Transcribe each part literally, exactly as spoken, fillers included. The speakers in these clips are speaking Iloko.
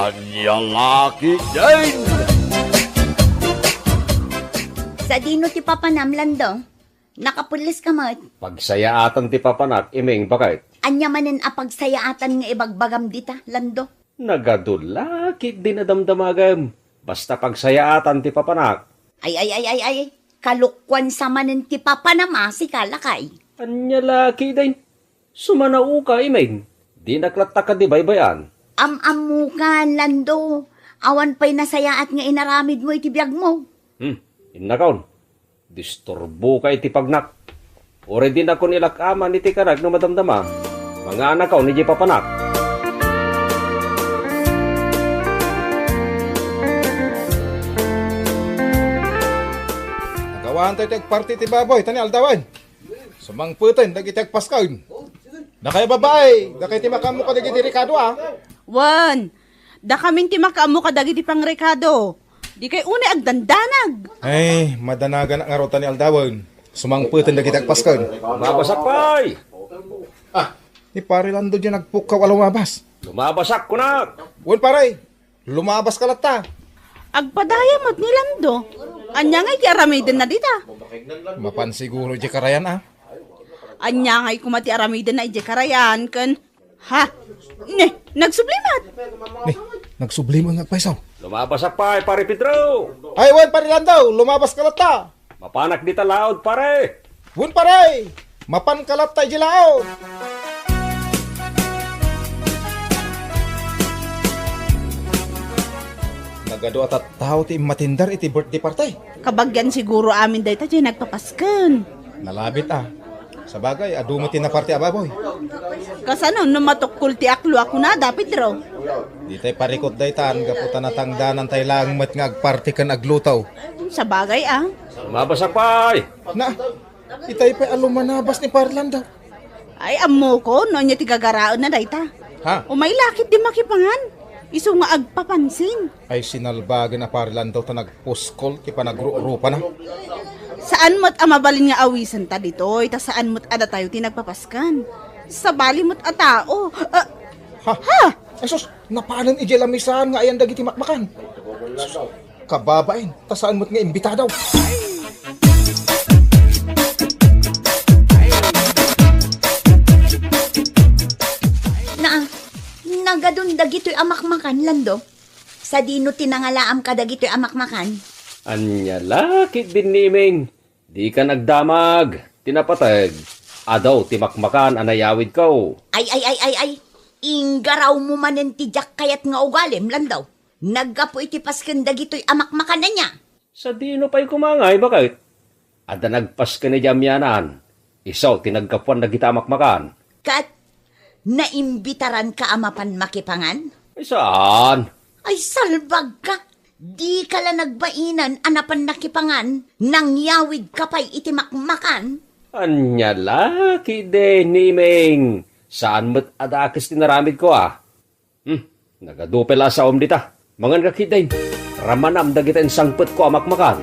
Ania la ketdin? Sadino ti papanam, Lando? Nakapelles ka met? Pagsayaatan ti papanak, Iming, baket. Ania manen a pagsayaatan nga ibagbagam dita, Lando? Nagadu la ketdin a damdamagem. Basta pagsayaatan ti papanak. Ay, ay, ay, ay, ay. Kalokuan sa manen ti papanam a sika, lakay. Ania la ketdin? Sumanaoka, Iming. Dinak latta kadi baybay-an. Am-ammokan, Lando. Awan pay nasayaat nga inaramidmo iti biagmo. Hmm, innakon. Disturboka iti pagnak. Uray dinakon ilak-aman iti kanak no madamdama. Manganakon idiay papanak. Nagawaantayo ti agparti ti baboy, ta ni aldawen. Sumangpeten dagiti agpasken. Dakay a babai, dakay ti makaammo kadagiti rekado, a? Wen, dakamin ti makaammo kadagiti pangrekado. Dikay unay agdandanag. Ay, madanaganak ngarud ta ni aldawen. Sumangpeten dagiti agpasken. Lumabasak pay! Ah, ni Pare Lando diay nagpukkaw a lumabas. Lumabasak, kunak! Wen, pare. Lumabaska latta. Agpadaya met ni Lando. Ania nga iti aramidenna dita? Mapan siguro idiay karayan, a? Ania ngay koma ti aramidenna idiay karayan ken, ha? Ne, nagsubli met. Ne, nagsubli met nga agpayso. Lumabasak pay, Pare Pedro. Ay, wen, Pare Lando, lumabaska latta. Mapanak dita laod, pare. Wen, pare! Mapanka latta idiay laod. Nagadu a tattao ti immatender iti birthday party. Kabagian siguro amin dayta diay nagpapasken. Nalabit, a. Sabagay, adu met ti naparti a baboy. Kasano no matukkol ti aklo a kunada, Pedro? Ditay parikut daytan, gapu ta natangdanantay laeng met nga agparti ken agluto. Sabagay, a. Lumabasak pay! Na, itay pay a lumanabas ni Pare Lando. Ay, ammokon no ania ti gagaraenna dayta. Ha? Umay la ketdi makipangan. Isu nga agpapansin. Ay, sinalbagen a Pare Lando ta nagpuskol ti panagrurupana. Saan met a mabalin nga awisenta ditoy, ta saan met a datayo ti nagpapasken. Sabali met a tao. Ah, ha? Ha? Ay, sus, napanen idiay lamisan nga ayan dagiti makmakan. Sus, kababain, ta saan met nga imbitado. Na, nagadun dagitoy a makmakan, Lando? Sadino ti nangalaam kadagitoy a makmakan? Ania la ketdin ni Iming? Dika nagdamag. Ti napateg, adu ti makmakan a nayawidko. Ay, ay, ay, ay, ay. Inggarawmo manen ti diak kayat nga ugalim, Lando. Naggapu iti pasken dagitoy a makmakan ania? Sadino pay koma ngay, baket? Adda nagpasken idiay amianan. Isu ti naggapuan dagita a makmakan. Ket naimbitaranka a mapan makipangan? Ay, saan? Ay, salbagka! Dika la nagbainen a napan nakipangan, nangyawidka pay iti makmakan? Ania la ketdi ni Iming? Saan met a dakes ti naramidko, a? Hmm, nagadu pay la a saom dita. Mangan ka ketdin. Ramanam dagita insangpetko a makmakan.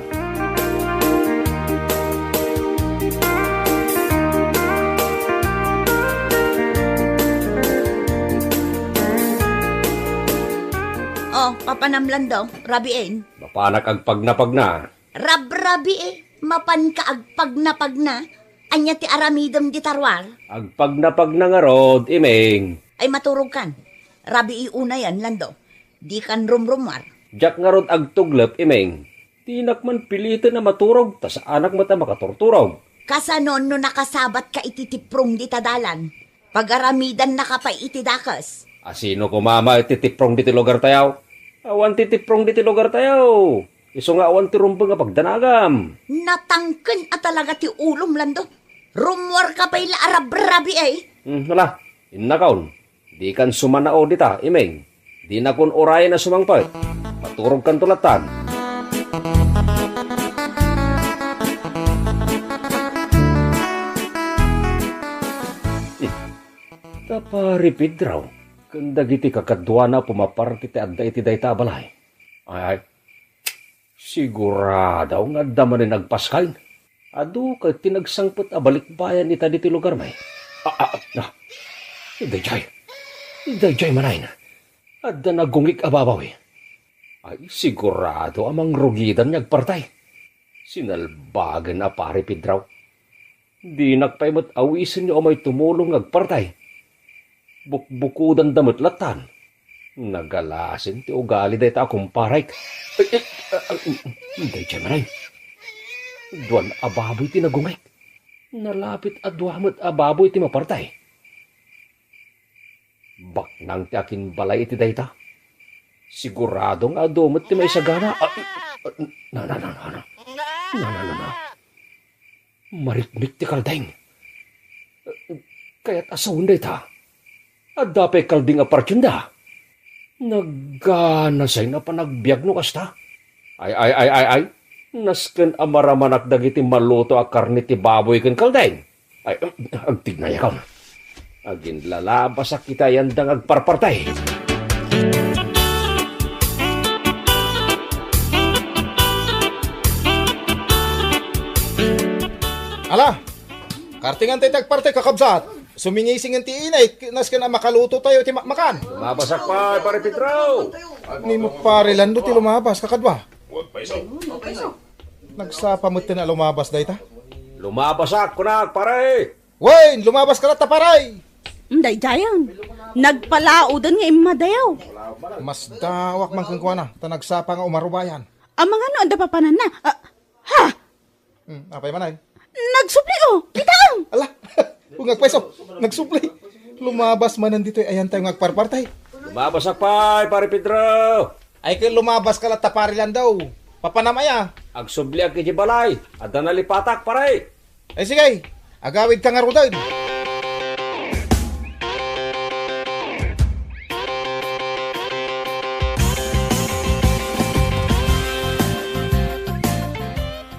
Oh, papanam, Lando, rabiin. Mapanak agpagnapagna. Rabrabii, mapanka agpagnapagna? Ania ti aramidem dita ruar? Agpagnapagna ngarud, Iming. Ay, maturogkan. Rabii unayen, Lando. Dikan rumrummuar. Diak ngarud agtuglep, Iming. Dinak man piliten a maturog, ta saanak met a makaturturog. Kasano no nakasabatka iti tiprong dita dalan? Pagaramidannaka pay iti dakes. A sino koma met ti tiprong diti lugartayo? Awan ti tiprong diti lugartayo. Isu nga awan ti rumbeng a pagdanagam. Natangken a talaga ti ulom, Lando. Rummuarka pay la a rabrabii, ay. Hmm, ala, innakon. Dikan sumanao dita, Iming. Dinakon urayen a sumangpet. Maturogkanto lattan. Hmm. Ta Pari Pedro, ken dagiti kakaduana pumaparti ti adda iti dayta a balay. Ay, ay. Sigurado nga adda manen agpaskay. Adu ket ti nagsangpet a balikbayan ita ditoy lugarmi. Ah, ah, ah. Daydiay. Daydiay manen. Adda nagungig a babawi. Ay, sigurado a mangrugidan nga agpartay. Sinalbagen a Pare Pedro. Dinak pay met awisen nga umay tumulong nga agpartay. Bukbukudanda met lattan. Nagalasin ti ugali dayta a kumparek. Ay, ay, ah, ah, daydiay manen. Duan a baboy ti nagungeg. Nalapit a dua met a baboy ti mapartay. Baknang ti akinbalay iti dayta. Sigurado nga adu met ti maisagana. Ah, ah, na, na, na, na, na. Na, na, na, na. Marikmik ti kaldeng. Kayat a sawen dayta. Adda pay kaldeng a partionda. Nagganasay nga panagbiag no kasta. Ay, ay, ay, ay, ay. Nasken a maramanak dagiti maluto a karne ti baboy ken kaldeng. Ay, agtignayakon. Aginlalabasak iti ayanda nga agparpartay. Ala! Kartengan tayo ti agpartay, kakabsat. Sumingisingen ti init, nasken a makaluto tayo ti makmakan. Lumabasak pay, Pare Pedro. Ni mo, Pare Lando, ti lumabas, kakadwa. Nagsapa met ti na lumabas dayta. Lumabasak, kunak, pare. Wen, lumabaska latta, pare. Daydiayen. Nagpalaoden nga immadayo. Masdaawak man kenkuana, ta nagsapa nga umarubayan. Amangan no adda papananna. Ah, ha? Hmm, apay man ay? Nagsubli, oh. Kitaem. Ala, ungag pay so. Nagsubli. Lumabas manen ditoy ayantayo nga agparpartay. Lumabasak pay, Pare Pedro. Ay, ket lumabaska latta, Pare Lando. Papanam aya? Agsubliak iti balay. Adda nalipatak, pare. Ay, sige. Agawidka ngaruden.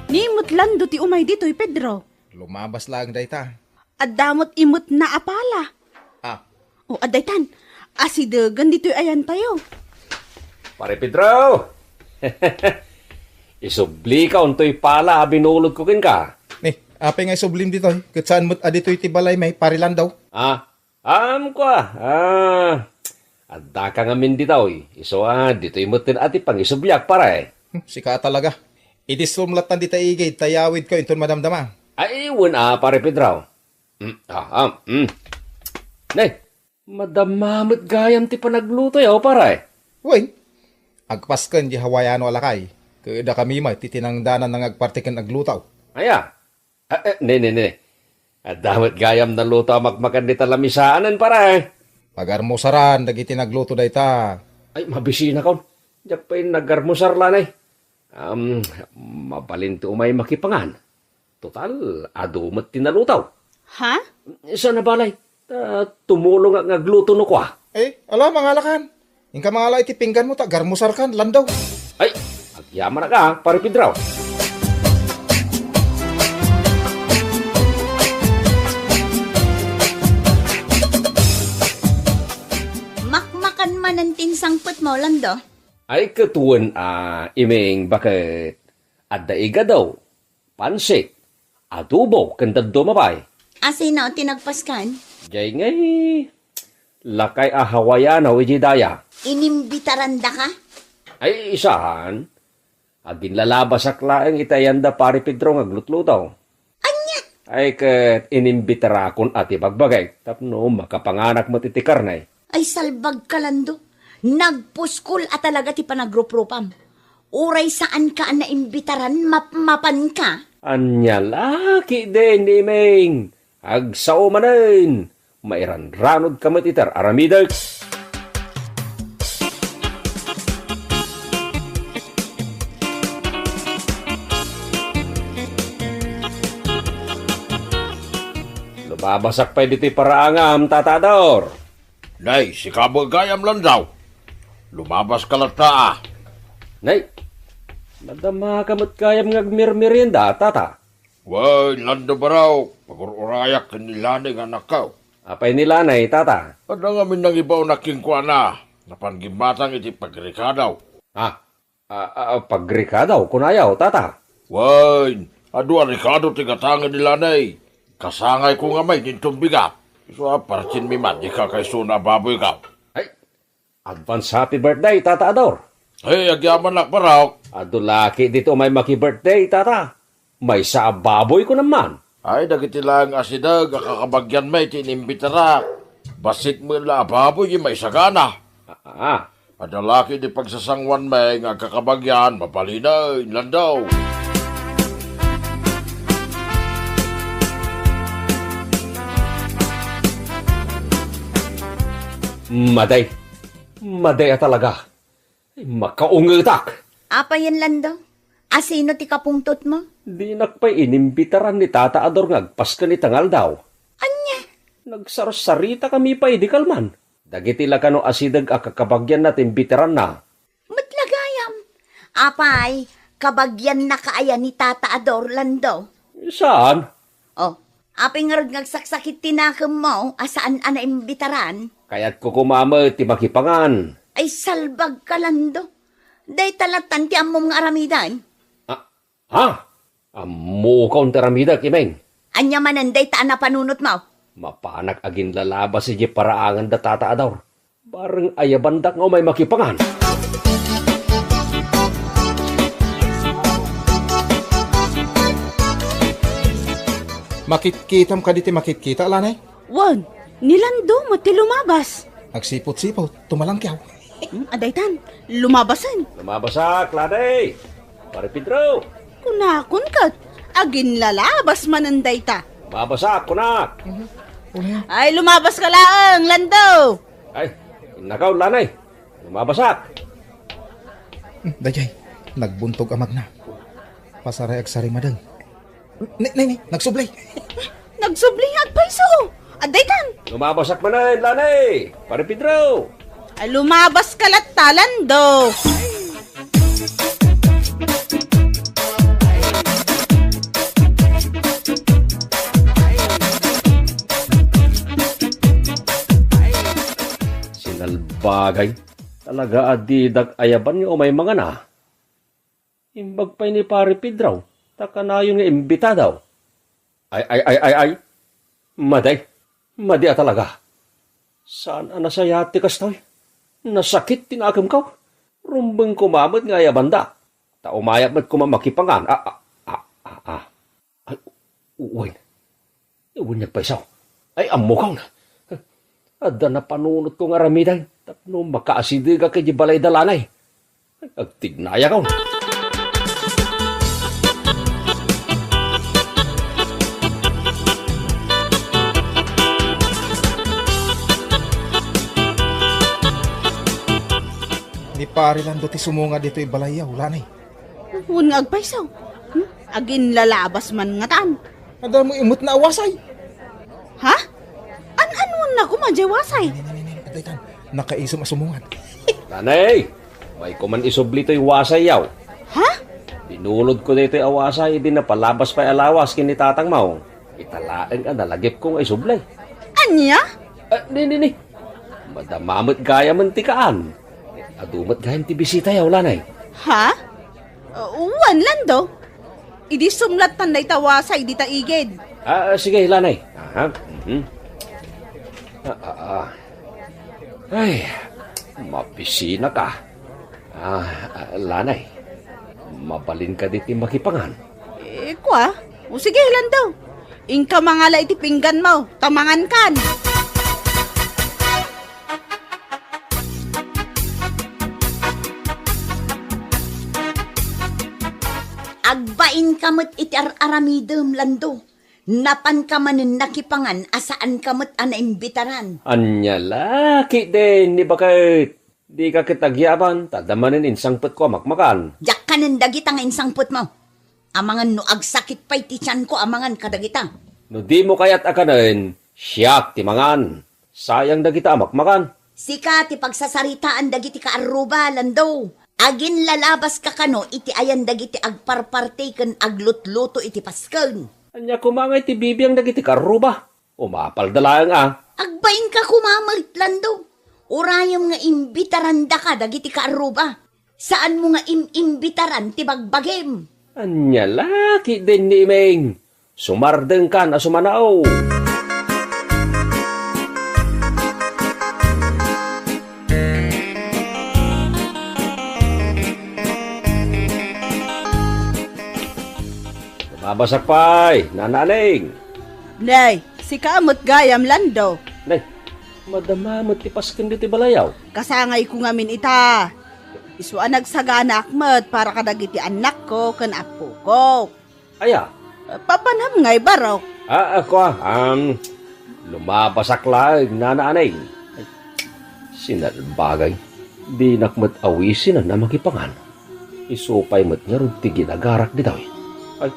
Ni met Lando ti umay ditoy, Pedro. Lumabas laeng dayta. Adda met imetna a pala. Ah. O, adda itan. Asidegen ditoy ayantayo. Pare Pedro! Isublika untoy pala a binulodko kenka. Ni, apay nga isublim ditoy? Ket saan met a ditoy ti balay may, Pare Lando? Ah, am, kua. Ah, addaka ngamin ditoy. Isu a, ditoy metten a ti pangisubliak, pare. Hmm, sika talaga. Idisum lattan dita igid, ta yawidkayo inton madamdama. Ay, wen a, Pare Pedro. Mm, ah, ah, mm. Ne, madama met gayam ti panaglutoyo, pare. Wen, agpasken di Hawaiano a lakay, ket dakami met ti tinangdanan nga agparti ken agluto. Aya? Ah, eh, ne, ne, ne. Adda met gayam naluto a makmakan dita lamisaanen, pare. Pagarmusaran dagiti nagluto dayta. Ay, mabisinakon. Diak pay nagarmusar la, ne. Am, mabalin ti umay makipangan. Total, adu met ti naluto. Ha? Saan a balay? Ta tumulongak nga agluto no kua. Eh, ala, mangalakan. Inka mangala iti pingganmo ta agarmusarkan, Lando. Ay, agyamanak a, Pare Pedro. Makmakan manen ti insangpetmo, Lando. Ay, ket wen a, Iming, baket adda igado, pansit, adobo, ken dadduma pay. Asino ti nagpaskan? Jay ngay, lakay a Hawaiano iti daya. Inimbitarandaka? Ay, saan. Aginlalabasak laeng iti ayanda Pare Pedro nga aglutluto. Ania? Ay, ket inimbitarakon a ti bagbagek tapno makapanganak met iti karne. Ay, salbagka, Lando. Nagpuskol a talaga ti panagruprupam. Uray saanka a naimbitaran, mapmapanka. Ania la ketdin, Iming? Agsao manen. Mairanranodka met iti ar-aramidek. Lumabasak pay ditoy paraangam, Tata Ador. Nay, sika met gayam, Lando. Lumabaska latta a. Nay, madamaka met gayam nga agmermerienda, Tata. Wen, Lando Barao, pagur-urayak ken ni Lanay nga anakko. Apay ni Lanay, Tata? Adda ngamin nangibaonnak kenkuana. Napan gimmatang iti pagrekado. Ah, ah, ah, pagrekado, kunayo, Tata? Wen, adu a rekado ti gatangen ni Lanay. Kasangayko ngamin inton bigat. Isu a partinmi met ti kakaisuna a baboyko. Ay, Advance happy birthday, Tata Ador. Ay, agyamanak, barok. Adu laki dito may maki-birthday, Tata. Maysa a baboy ko naman. Ay, dagiti laeng asideg a kakabagyan met ti inimbitarak. Bassit met la a baboy, maysa gana. Ah, ah. Adda laki di pagsasanguan met nga agkakabagyan, mabalinen, Lando. Maday. Maday a talaga. Ay, makaungetak. Apayen, Lando? Asino ti kapungtotmo? Dinak pay inimbitaran ni Tata Ador nga agpasken ita nga aldaw. Ania? Nagsarsaritakami pay idi kalman. Dagiti la kano asideg a kakabagyanna ti imbitaranna. Met la gayam. Apay, kabagyannaka aya ni Tata Ador, Lando? Saan? Oh, apay ngarud nga agsaksakit ti nakemmo a saan a naimbitaran? Kayatko koma met ti makipangan. Ay, salbagka, Lando. Dayta lattan ti ammom nga aramiden. Ah, ha? Ammokon ti aramidek, Imeng. Ania manen dayta a napanunotmo? Mapanak aginlalabas idiay paraangan da Tata Ador. Bareng ayabandak nga umay makipangan. Makitkitam kadi ti makitkita, Lanay? Wen, ni Lando met ti lumabas. Agsipot-sipot, tumalangkiaw. Hmm, adaytan, lumabasen. Lumabasak, Lanay! Pare Pedro! Kunakon ket, aginlalabas manen dayta. Lumabasak, kunak! Mhm. Ay, lumabaska laeng, Lando! Ay, innakaw, Lanay. Lumabasak. Hmm, dayjay, nagbuntog a magna. Pasaray agsarimadeng. Ni, ni, ni, nagsubli. Nagsubli nga agpayso. Adaytan. Lumabasak manen, Lanay. Pare Pedro. Ay, lumabaska latta, Lando. Sinalbagay. Talaga a didak ayaban nga umay mangana. Imbag pay ni Pare Pedro, ta kanayon nga imbitado. Ay, ay, ay, ay, ay. Madi. Madi a talaga. Saan a nasayaat ti kastoy? Nasakit ti nakemko. Rumbeng koma met nga ayabanda. Ta umayat met koma makipangan. Ah, ah, ah, ah, ah. Ay, u-, uwayen. Uwayen nagpayso. Ay, ammokon. Adda napanunotko nga aramiden tapno makaasidegak idiay balay da Lanay. Ay, agtignayakon. Ni Pare Lando ti sumunga ditoy balayyo, Lanay. Wen nga agpayso. Hmm? Aginlalabas man ngatan. Adda met a wasay. Ha? An-anuenna koma diay wasay? Ni, ni, ni, ni, adaytan. Nakaisom a sumungan. Lanay, umay koman isubli toy wasayyo. Ha? Binulodko daytoy a wasay idi napalabas pay a lawas ken ni tatangmo. Ita laeng a nalagipko nga isubli. Ania? Ah, ni, ni, ni. Madama met gayamen ti kaan. Adu met gayam ti bisitayo, Lanay. Ha? Uh, wen, Lando. Idi sumlattan dayta wasay dita igid. Ah, sige, Lanay. Aha. Mhm. Ah, ah, ah. Ay, mapisinaka. Ah, ah, Lanay, mabalin kadi ti makipangan? Eh, kua? O sige, Lando. Inka mangala iti pingganmo, ta mangankan. Agbainka met iti ar-aramidem, Lando. Napanka manen nakipangan a saanka met a naimbitaran. Ania la ketdin ni baket? Dika ket agyaban, ta adda manen insangpetko a makmakan. Diak kanen dagita nga insangpetmo. Amangan no agsakit pay ti tianko a mangan kadagita. No dimo kayat a kanen, siak ti mangan. Sayang dagita a makmakan. Sika ti pagsasaritaan dagiti kaarruba, Lando. Aginlalabaska kano iti ayan dagiti agparparti ken aglutluto iti pasken. Ania koma ngay ti bibiang dagiti kaarruba? Umapalda laeng a. Agbainka koma met, Lando. Urayem nga imbitarandaka dagiti kaarruba. Saanmo nga im-imbitaran ti bagbagim. Ania la ketdin ni Imeng? Sumardengkan a sumanao. Basak pay, Nana Aneng. Nay, sika met gayam, Lando. Nay, madama met ti pasken ditoy balayaw. Kasangayko ngamin ita. Isu a nagsaganaak met para kadagiti annakko ken appoko. Aya? Papanam nga ibarok. Ah, ako, ah, um, lumabasak laeng, Nana Aneng. Ay, sinalbagay. Dinak met awisinan a makipangan. Isu pay met ngarud ti ginagarak ditoy. Ay,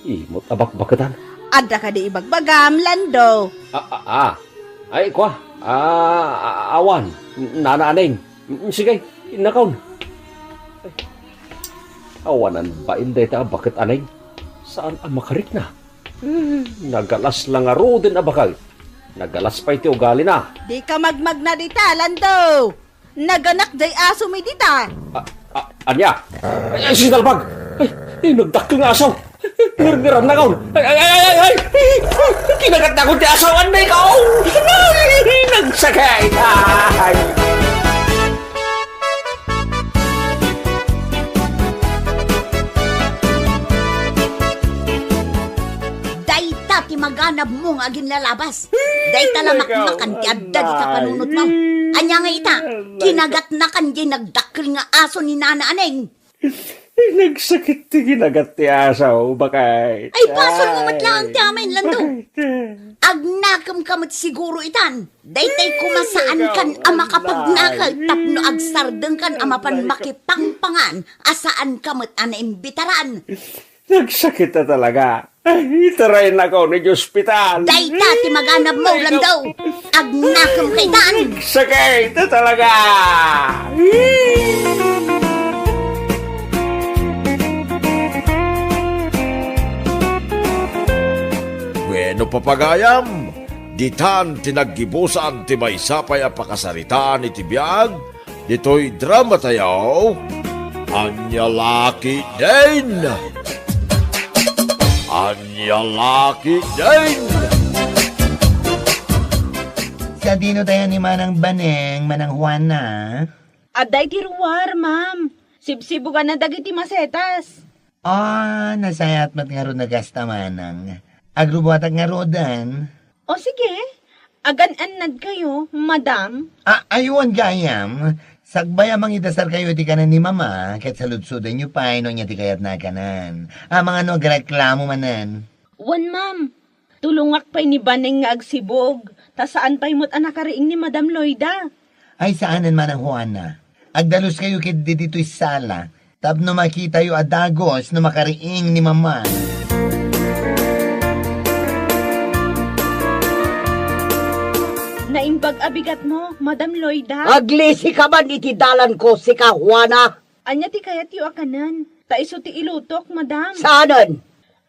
imot a bakbaketan. Adda kadi ibagbagam, Lando? Ah, ah, ah. Ay, kwa. Ah, ah, awan. Nana Aneng. Mm, sige, innakon. Ay, awanan bain dayta a baket, Aneng. Saan a makarikna? Eh, nagalas la ngaruden a baket. Nagalas pay ti ugalina. Dika magmagna dita, Lando! Naganak jay asomi dita. Ah, ah, ania? Ay, ay, sinalbag! Ay, ay, nagdakkel nga aso! Ngarngaran na kaon! Ay, ay, ay, ay, ay, ay! Ay, kinagat na akon ti aso! Anay ka! Oh! Ay, nagsakit! Ay! Dayta ti maganabmo nga aginlalabas. Dayta la makmakan ti adda dita panunotmo. Ania nga ita? Kinagatnakan jay nagdakkel nga aso ni Nana Aneng. Nagsakit ti kinagat ti aso, bakay. Ay, basol mo met laeng ti amin, Lando. Bakay. Agnakemka met siguro itan. Daytay koma saankan a makapagnaket tapno agsardengkan a mapan makipangpangan a saanka met a naimbitaran. Nagsakit a talaga. Ay, itaraynakon iti ospital. Dayta ti maganabmo, Lando. Agnakemka itan. Nagsakit a talaga. Wenno, papagayam, ditan ti naggibusan ti maysa pay a pakasaritaan iti biag ditoy dramatayo, Ania La Ketdin! Ania La Ketdin! Sadino tayo ni Manang Baneng, Manang Juana? Adda iti ruar, ma'am. Sibsibuganna dagiti masetas. Ah, nasayaat met ngarud a gasta, Manang. Agrubuatak ngaruden. O sige, agan-annadkayo, madam. Ah, ay, wen gayam. Sakbay a mangidasarkayo iti kanen ni Mama, ket saludsodenyo pay no ania ti kayatna a kanen. Amangan no agreklamo manen. Wen, ma'am. Tulongak pay ni Baneng nga agsibug, ta saan pay met a nakariing ni Madam Loida. Ay, saanen, Manang Juana. Agdaluskayo ketdi ditoy sala, tapno makitayo a dagus no makariing ni Mama. Naimbag a bigatmo, Madam Loida. Aglisika man iti dalanko, sika, Juana. Ania ti kayatyo a kanen? Ta isu ti ilutok, madam. Saanen?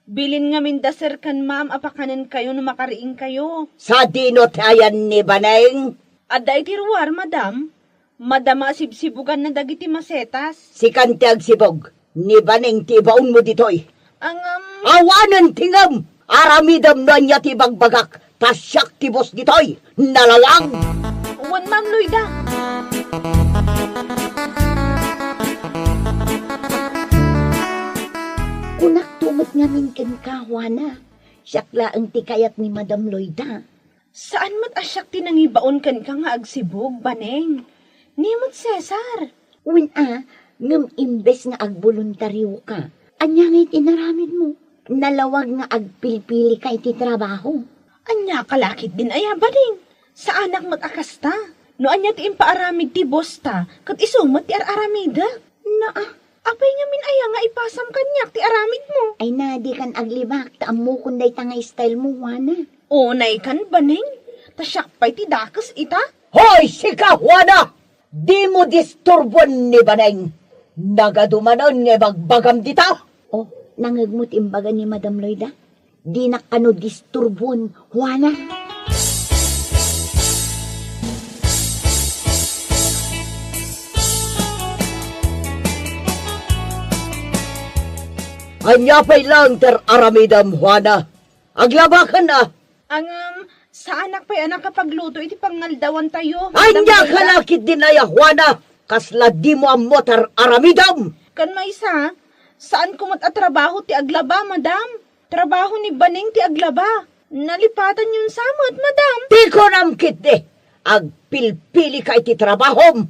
Bilin ngamin da, sir, ken ma'am a pakanenkayo no makariingkayo. Sadino ti ayan ni Baneng? Adda iti ruar, madam. Madama a sibsibuganna dagiti masetas. Sikan ti agsibug. Ni Baneng ti ibaonmo ditoy. Angam. Awanen ti ngem! Aramidem no ania ti ibagbagak. Ta siak ti boss ditoy, nalawag! Wen, Ma'am Loida. Kunakto met ngamin kenka, Juana. Siak laeng ti kayat ni Madam Loida. Saan met a siak ti nangibaon kenka nga agsibug, Baneng. Ni met Cesar. Wen a, ngem imbes nga agboluntarioka, ania ngay ti inaramidmo? Nalawag nga agpilpilika iti trabaho. Ania ka la ketdin aya, Baneng? Saanak met a kasta. No ania ti impaaramid ti boss ta, ket isu met ti ar-aramidek. Naa, apay ngamin aya nga ipasam kaniak ti aramidmo? Ay na, dikan aglibak, ta ammokon dayta nga style mo, Juana. Unaykan, Baneng, ta siak pay ti dakes ita. Hoy, sika, Juana! Dimo disturboen ni Baneng. Nagadu manen nga ibagbagam dita. Oh, nangngegmo ti imbaga ni Madam Loida? Dinak kano disturboen, Juana. Ania pay laeng ti ar-aramidem, Juana? Aglabaken a! Ngem, saanak pay a nakapagluto iti pangaldawantayo, Madam Loida. Ania ka la ketdin aya, Juana? Kasla dimo ammo ti ar-aramidem? Ken maysa, saanko met a trabaho ti aglaba, Madam. Trabaho ni Baneng ti aglaba. Nalipatanyon sa met, madam. Ti kunam ketdi, agpilpilika iti trabahom.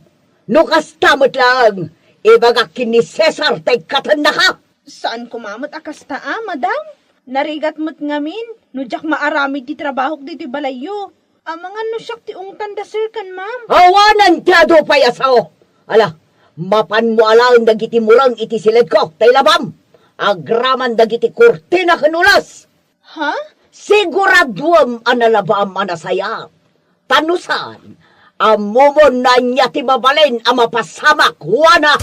No kasta met laeng, ibagak ken ni Cesar ta ikkatennaka. Saan koma met a kasta a, madam. Narigat met ngamin no diak maaramid ti trabahok ditoy balayyo. Amangan no siak ti ungtanda, sir, ken ma'am. Awanen ti adu pay a sao. Ala, mapanmo alaen dagiti mureng iti siledko, ta ilabam. Agraman dagiti kurtina ken ulas. Ha? Siguraduem a nalabaam a nasayaat. Ta no saan, ammomon no ania ti mabalin a mapasamak, Juana.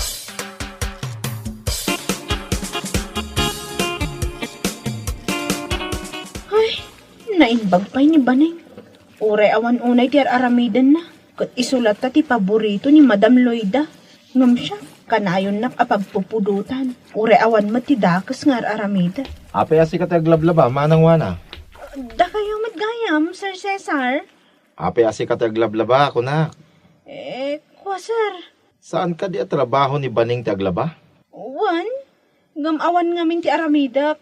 Ay, naimbag pay ni Baneng. Uray awan unay ti ar-aramidenna, ket isu latta ti paborito ni Madam Loida. Ngem siak, kanayonnak a pagpupudotan. Uray awan met ti dakes nga ar-aramiden. Apay a sika ti aglablaba, Manang Juana? Dakayo met gayam, Sir Cesar. Apay a sika ti aglablaba, kunak? Eh, kua, sir. Saan kadi a trabaho ni Baneng ti aglaba? Wen, ngem awan ngamin ti aramidek.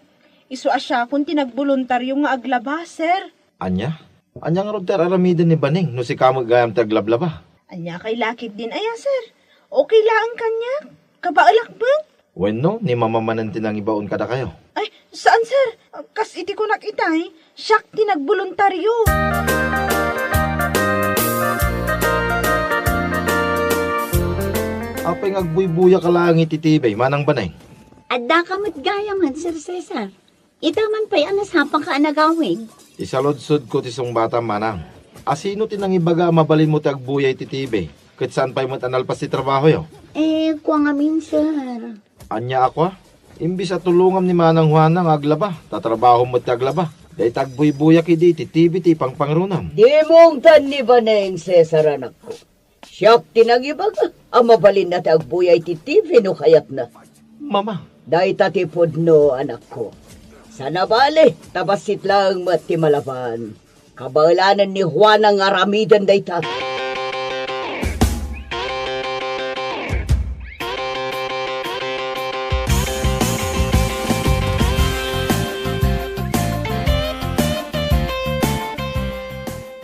Isu a siakon ti nagboluntario nga aglaba, sir. Ania? Ania ngarud ti ar-aramiden ni Baneng no sika met gayam ti aglablaba? Ania kay lakit din aya, sir? Okay laeng kaniak. Kabaelak met. Wenno, ni Mama manen ti nangibaon kadakayo? Ay, saan, sir. Kas iti kunak itay, siak ti nagboluntario. Apay nga agbuybuya ka laeng iti T V, Manang Baneng? Adda ka met gayam, Sir Cesar. Ita man pay a nasapanka a nagawid. Isaludsodko ti sungbatam, Manang. Asino ti nangibaga a mabalinmo ti agbuya iti T V? Ket saan pay met a nalpas ti trabahoyo? Eh, kua ngamin, sir. Ania a kua? Imbis a tulongam ni Manang Juana nga aglaba, tatrabahom met ti aglaba. Dayta agbuybuyak idi iti T V ti ipangpangrunam. Dimongtan ni Baneng, Cesar, anakko. Siak ti nangibaga a mabalinna ti agbuya iti T V no kayatna. Mama. Dayta ti pudno, anakko. Saan a bale, ta bassit laeng met ti malaban. Kabaelanen ni Juana nga aramiden dayta.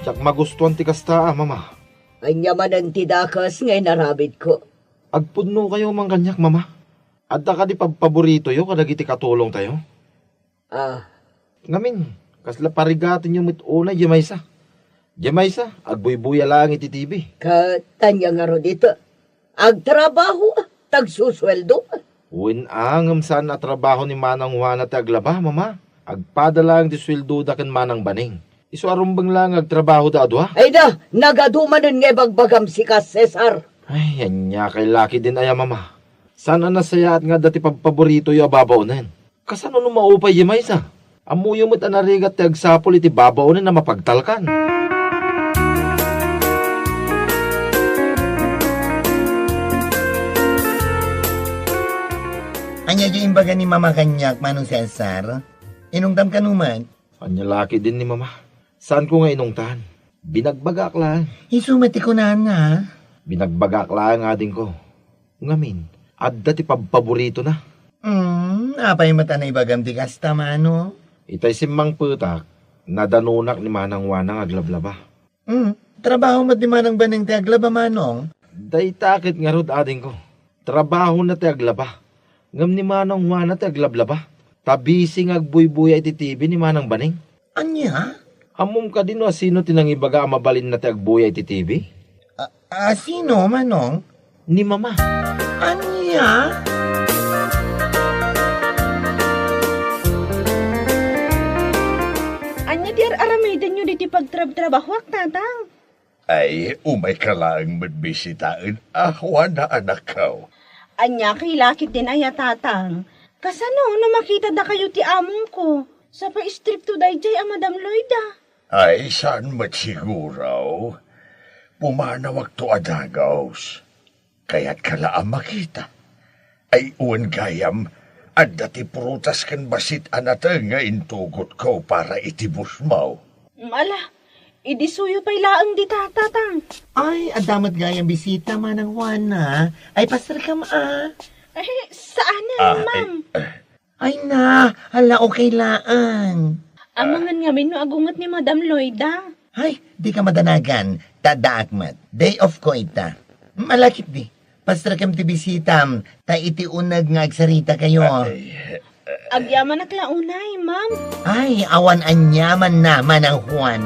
Diak magustuan ti kasta a, Mama. Ania manen ti dakes nga inaramidko? Agpudnokayo man kaniak, Mama. Adda kadi pabpaboritoyo kadagiti katulongtayo? Ah. Ngamin, kasla parigatenyo met unay diay maysa. Diay maysa, agbuybuya laeng iti T V. Ket ania ngarud ita? Agtrabaho, tagsusueldo. Wen a, ngem saan a trabaho ni Manang Juana ti aglaba, Mama. Agpada laeng ti sueldoda ken Manang Baneng. Isu a rumbeng laeng nga agtrabahoda a dua. Ay da, nagadu manen nga ibagbagam sika, Cesar. Ay, ania kay lakit din aya, Mama. Saan a nasayaat nga adda ti pabpaboritoyo a babaonen? Kasano no maupay diay maysa? Ammoyo met a narigat ti agsapul iti babaonen a mapagtalkan. Ania diay imbaga ni Mama kaniak, Manong Cesar? Inungtam kano met? Ania lakit din ni Mama? Saanko nga inungtan. Binagbagaak laeng. Isu met ti kunana. Binagbagaak laeng, adingko. Ngamin, adda ti pabpaboritona. Hmm, apay met a naibagam ti kasta, Manong? Itay simmangpetak, nadanonak ni Manang Juana nga aglablaba. Hmm, trabaho met ni Manang Baneng ti aglaba, Manong? Dayta ket ngarud, adingko. Trabahona ti aglaba. Ngem ni Manang Juana ti aglablaba. Ta bisi nga agbuybuya iti T V ni Manang Baneng. Ania? Ammom kadi no asino ti nangibaga a mabalinna ti agbuya iti T V? A, asino, Manong? Ni Mama. Ania? Ania ti ar-aramidenyo ditoy pagtrabtrabahoak, Tatang? Ay, umayka laeng met bisitaen a Juana, anakko. Ania kay lakit din aya, Tatang? Kasano no makitada kayo ti amongko? Sapay istrikto daydiay a Madam Loida. Ay, saan met siguro. Pumanawakto a dagus. Kayatka la a makita? Ay, wen gayam, adda ti prutas ken bassit a nateng nga intugotko para iti busmo. Ala, idi suyo pay laeng dita, Tatang. Ay, adda met gayam bisita, Manang Juana. Ay, paserkam a. Ay, saanen, Ah, Ma'am. Ay, ah. Ay na, ala, okay laeng. Amangan ngamin no agunget ni Madam Loida. Ay, dika madanagan, ta addaak met. Day off ko ita. Malakip di. Pastrekem ti bisitam, ta iti uneg nga agsaritakayo. Ay. Agyamanak la unay, ma'am. Ay, awan aniamanna, Manang Juan.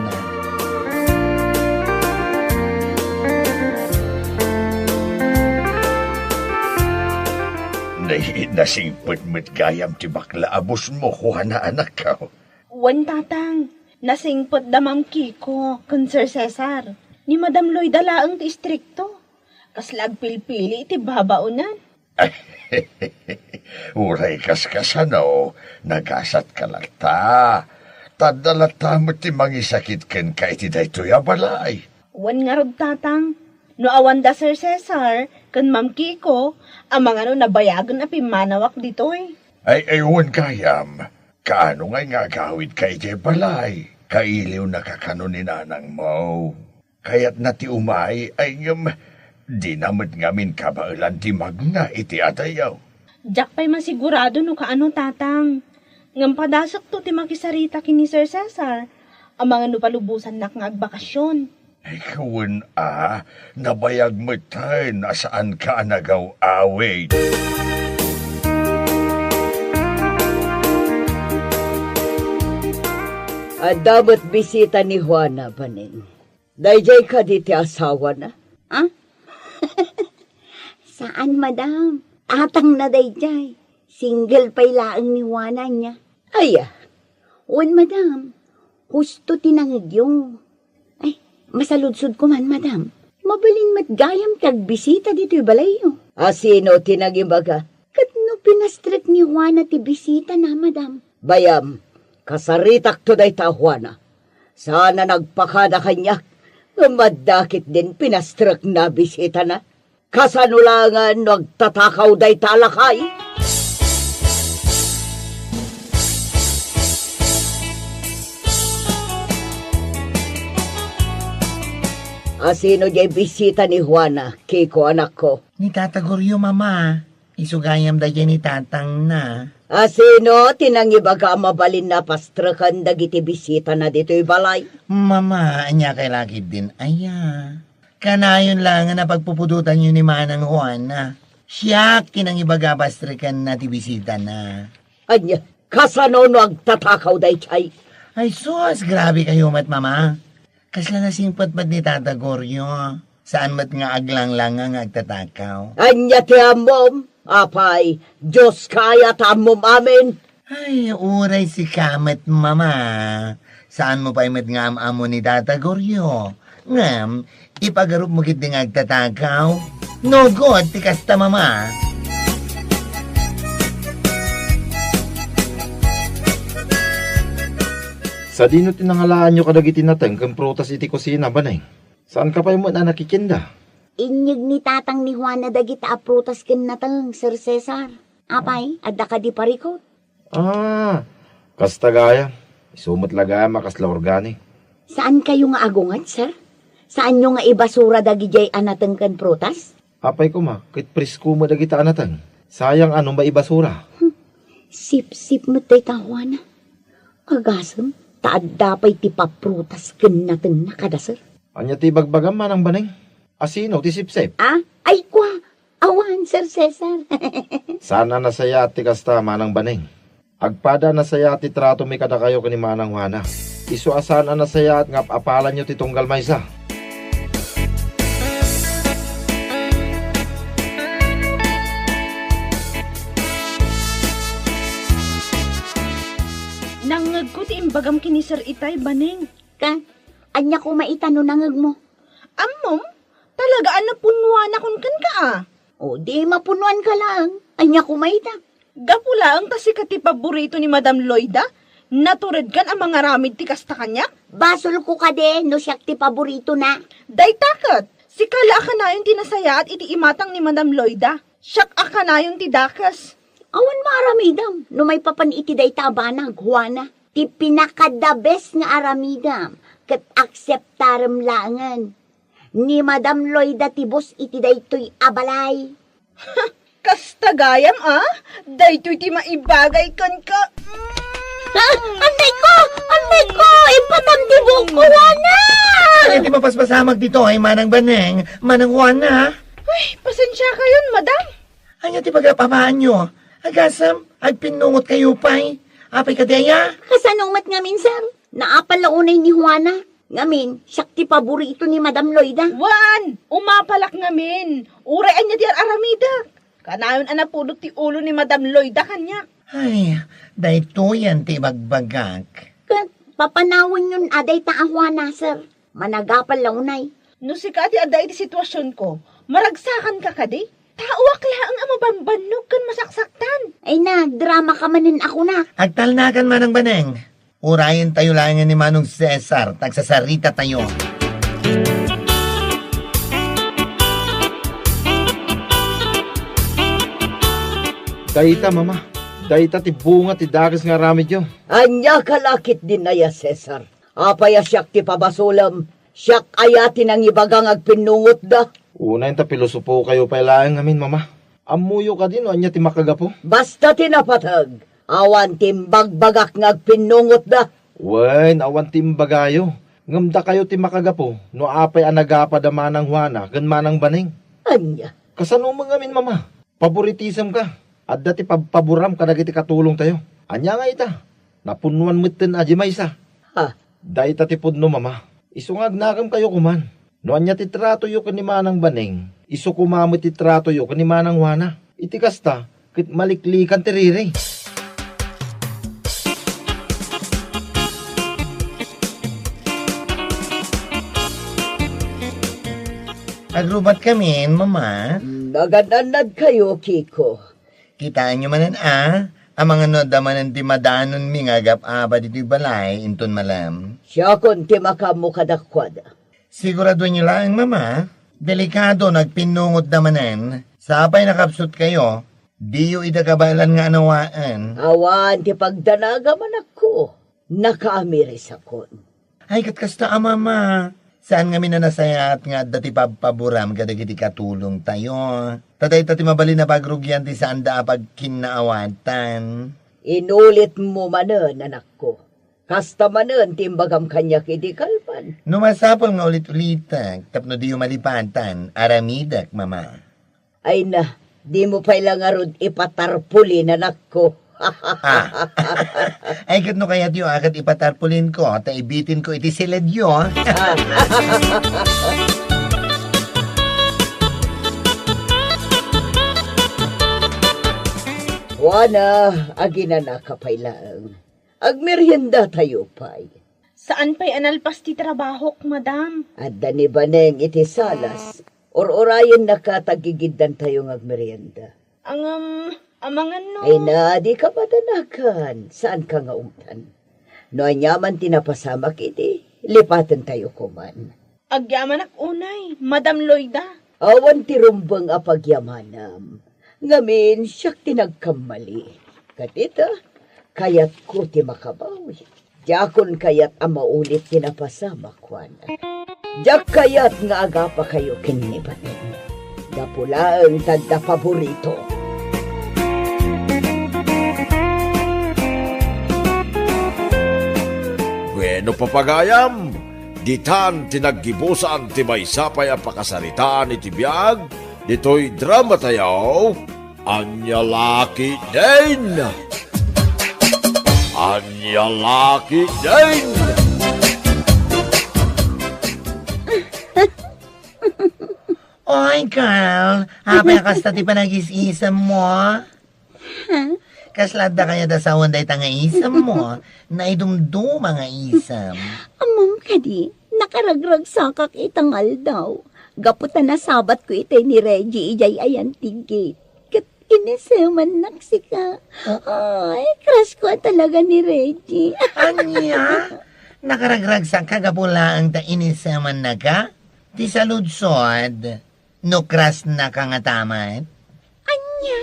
Nay, nasingpet met gayam ti bakla a boss mo, Juana, anakko. Wen, Tatang, nasingpet da Ma'am Kiko ken Sir Cesar. Ni Madam Loida laeng ti istrikto. Kasla agpilpili iti babaonan. Uray kaskasano, nagasatka latta. Ta adda latta met ti mangisakit kenka iti daytoy a balay. Wen ngarud, Tatang, no awan da Sir Cesar ken Ma'am Kiko, amangan no nabayagen a pimmanawak ditoy. Ay, ay, wen gayam. Kaano ngay nga agawidka iti balay? Kailiwnaka kano ni nanangmo. Kayatna ti umay, ay ngem dina met ngamin kabaelan ti magna iti adayo. Diak pay masigurado no kaano, Tatang. Ngem padasekto ti makisarita ken ni Sir Cesar. Amangan no palubosannak nga agbakasyon. Ay, wen a, nabayag metten a saanka a nagaw-awid. Adda met bisita ni Juana, Baning. Daydiay kadi ti asawana? Ah? Saan, madam. Tatangna daydiay. Single pay laeng ni Juana, ania. Aya. Wen, madam. Husto ti nangegyo. Ay, masaludsodko man, madam. Mabalin met gayam ti agbisita ditoy balayyo. A sino ti nangibaga? Ket no pinastrek ni Juana ti bisitana, madam? Bayam, kasaritakto dayta a Juana. Saan a nagpakada kaniak, ngem adda ketdin pinastrekna a bisitana. Kasano laengen no agtatakaw dayta a lakay? A sino diay bisita ni Juana, Kiko, anakko? Ni Tata Goryo, Mama. Isu gayam daydiay ni tatangna. A sino ti nangibaga a mabalinna a pastreken dagiti bisitana ditoy balay? Mama, ania kay lakid din aya? Kanayon laengen a pagpupudotanyo ni Manang Juana. Siak ti nangibaga a pastrekenna ti bisitana. Ania, kasano no agtatakaw daydiay? Ay sus, grabe kayo met, Mama. Kasla nasingpet met ni Tata Goryo. Saan met nga aglanglanga nga agtatakaw. Ania ti ammom? Apay, Dioska aya ta ammom amin? Ay, uray sika met, Mama. Saanmo pay met nga am-ammo ni Tata Goryo. Ngem, ipagarupmo ketdi nga agtatakaw. No good ti kasta, Mama. Sadino ti nangalaanyo kadagiti nateng ken prutas iti kusina, Baneng? Saanka pay met a nakikinda? Inyeg ni tatang ni Juana dagita a prutas ken nateng, Sir Cesar. Apay, adda kadi parikut? Ah, kasta gayam. Isu met la gayam a kasla organic. Saankayo nga agunget, sir? Saanyo nga ibasura dagidiay a nateng ken prutas? Apay koma, ket presko met dagita a nateng. Sayang a no maibasura. Hmm. Sipsip met dayta, Juana. Agasem, ta adda pay ti paprutas ken natengna kada, sir. Ania ti ibagbagam, Manang Baneng? A sino ti sipsip? Ah? Ay, kua! Awan, Sir Cesar. Saan a nasayaat ti kasta, Manang Baneng. Agpada a nasayaat ti tratomi kadakayo ken ni Manang Juana. Isu a saan a nasayaat nga ap-apalanyo ti tunggal maysa. Nangngegko ti imbagam ken ni Sir Itay, Baneng. Ken, ania koma ita no nangngegmo? Ammom, talaga a napunnuanakon kenka a. O, di mapunnuanka laeng. Ania koma ita? Gapu laeng ta sika ti paborito ni Madam Loida, naturedkan a mangaramid ti kasta kaniak? Basolko kadi no siak ti paboritona. Dayta ket, sika la a kanayon ti nasayaat iti imatang ni Madam Loida. Siak a kanayon ti dakes. Awan maaramidem no maipapan iti dayta a banag, Juana. Ti pinaka-the best nga aramidem ket akseptarem laengen. Ni Madam Loida ti boss iti daytoy a balay. Kasta gayam, a? Daytoy ti maibagay kenka. Ah, anay ko! Anay ko! Ipatam ti buok ko, Juana! Ania ti mapaspasamak ditoy, Manang Baneng, Manang Juana? Ay, pasensiakayon, madam. Ania ti pagapamaanyo? Agasem, agpinnungotkayo pay. Apay kadi aya? Kasano met ngamin, sir? Naapal la unay ni Juana. Ngamin, siak ti paborito ni Madam Loida. Wen, umapalak ngamin. Uray ania ti ar-aramidek. Kanayon a napudot ti ulo ni Madam Loida kaniak. Ay, daytoyen ti ibagbagak. Ket papanawenyon a dayta a Juana, sir. Managapal la unay. No sika ti adda iti situasionko, maragsakanka kadi? Taoak laeng a mabambannog ken masaksaktan. Ay na, drama ka manen a kunak. Agtalnakan, Manang Baneng. Urayentayo laengen ni Manong Cesar, ta agsasarita tayo. Dayta, Mama. Dayta ti bunga ti dakes nga aramidyo. Ania ka la ketdin aya, Cesar? Apay a siak ti pabasolem? Siak aya ti nangibaga nga agpinnungotda? Unay ta pilosopokayo pay laeng ngamin, Mama. Ammoyo kadi no ania ti makagapu? Basta ti napateg, awan ti imbagbagak nga agpinnungotda. Wen, awan ti imbagayo. Ngem dakayo ti makagapu no apay a nagapa da Manang Juana ken Manang Baneng. Ania? Kasano met ngamin, Mama? Paboritisem ka. Adda ti pabpaboram kadagiti katulongtayo. Ania nga ita? Napunnoan metten a di maysa. Ha? Dayta ti pudno, Mama. Isu nga agnakemkayo koman. No ania ti tratoyo ken ni Manang Baneng, isu koma met ti tratoyo ken ni Manang Juana. Iti kasta, ket maliklikan ti riri. Agrubatkami, Mama. Nagan-annadkayo, Kiko. Kitaenyo manen a, amangan no adda manen ti madanonmi nga agap-apa ditoy balay inton malem. Siakon ti makaammo kadakuada. Siguradoenyo laeng, Mama. Delikado no agpinnungotda manen. Sapay nakapsutkayo, diyo ida kabaelan nga anawaen. Awan ti pagdanagam, anakko. Nakaamirisakon. Ay, ket kasta a, Mama. Saan ngamin a nasayaat nga adda ti pabpaboram kadagiti katulongtayo. Ta dayta ti mabalin a pagrugian ti saanda a pagkinnaawatan. Inulitmo manen, anakko. Kasta manen ti imbagam kaniak idi kalman. No masapul nga ulit-ulitek tapno diyo malipatan, aramidek, Mama. Ay na, dimo pay la ngarud ipatarpuli, anakko. Ah. Ay, ket no kayatyo a ket ipatarpulinko, ta ibitinko iti siledyo. Juana, aginanaka pay laeng. Agmeriendatayo pay. Saan pay a nalpas ti trabahok, madam. Adda ni Baneng iti salas. Ur-urayennaka ta aggigiddantayo nga agmerienda. Ngem, amangan no. Ay na, dika madanagan. Saanka nga ungtan. No aniaman ti napasamak idi, lipatentayo koman. Agyamanak unay, Madam Loida. Awan ti rumbeng a pagyamanam. Ngamin, siak ti nagkammali. Ket ita, kayatko ti makabawi. Diakon kayat a maulit ti napasamak, Juana. Diak kayat nga agapakayo ken ni Baneng. Gapu laeng ta adda paborito. Bueno, papagayam, ditan ti naggibusan ti maysa pay a pakasaritaan iti biag ditoy dramatayo, Ania La Ketdin! Ania La Ketdin! Oy, girl, apay a kasta ti panagis-isemmo? Huh? Kasla adda kayat a sawen dayta nga isemmo? Naidumduma nga isem. Ammom kadi, nakaragragsakak ita nga aldaw. Gapu ta nasabatko itay ni Reggie idiay ayan ti gate. Ket inisemannak sika. Oh. Ay, crush ko talaga ni Reggie. Ania? Nakaragragsakka gapu laeng ta inisemannaka? Ti saludsod, no crush naka ngata met? Ania?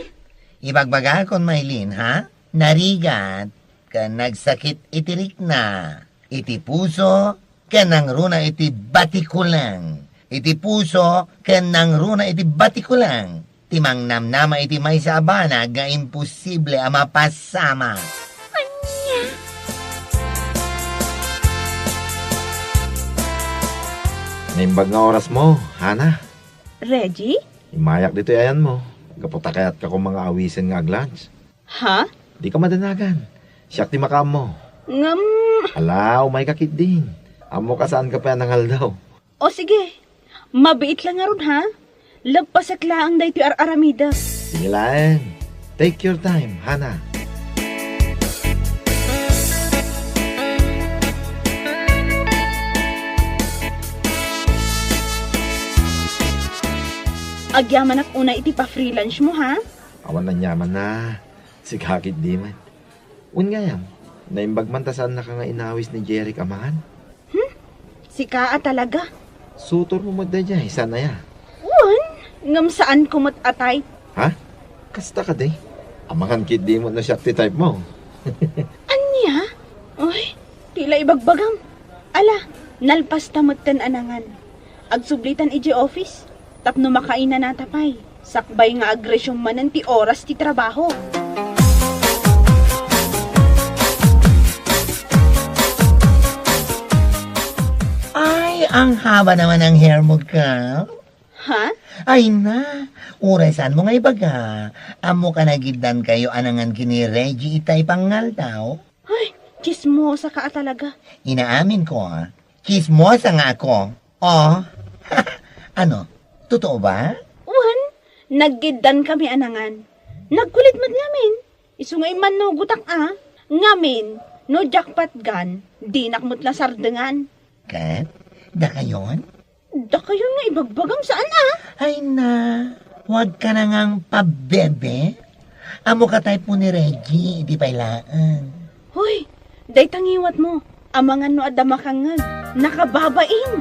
Ibagbagakon, Maylin, ha? Narigat ken nagsakit iti rikna, iti puso, ken nangruna iti batikuleng. Iti puso ken nangruna iti batikuleng. ti mangnamnama iti maysa a banag nga imposible a mapasama. Ania? Naimbag nga orasmo, Hana. Reggie? Immayak ditoy ayanmo. Gapu ta kayatka koma nga awisen nga ag-lunch. Ha? Dika madanagan. Siak ti makaammo. Ngem... Ala, umayka ketdin. Ammok a saanka pay a nangaldaw. O sige, mabiit la ngarud, ha? Leppasek laeng daytoy ar-aramidek. Sige laeng. Take your time, Hana. Agyamanak unay iti pa-freelance mo, ha? Awan aniamanna. Sika ketdi met. Wen gayam, naimbag man ta saannaka nga inawis ni Jeric a mangan? Hmm? Sika a talaga? Sutormo met daydiay, saan aya? Wen, ngem saanko met a type. Ha? Kasta kadi? Amangan ketdi met no siak ti typemo. Ania? Uy, ti la ibagbagam. Ala, nalpasta metten a nangan. Agsublitan idiay office. Tapno makainanata pay, sakbay nga ag-resume manen ti oras ti trabaho. Ay, ang haba naman ng hair mo, girl. Ha? Ay na, uray saan mo nga ibaga. Ammo ka nagiddan kayo a nangan ken ni Reggie itay pangngaldaw? Ay, chismosa ka a talaga. Inaamin ko, ah. Chismosa nga ako. Oh. Ano? Totoo ba? Wen, nagiddan kami a nangan. Nagkulit met ngamin. Isu nga immannugotak a. Ngamin, no jackpot gun, dinak met la sardengan. Ket? Dakayon? Dakayon nga ibagbagam saan a? Ay na, huwag ka na ngang pabebe. Ammo ka type mo ni Reggie, di pay laeng. Hoy, dayta ngiwat mo. Amangan no adda makangngeg. Nakababain!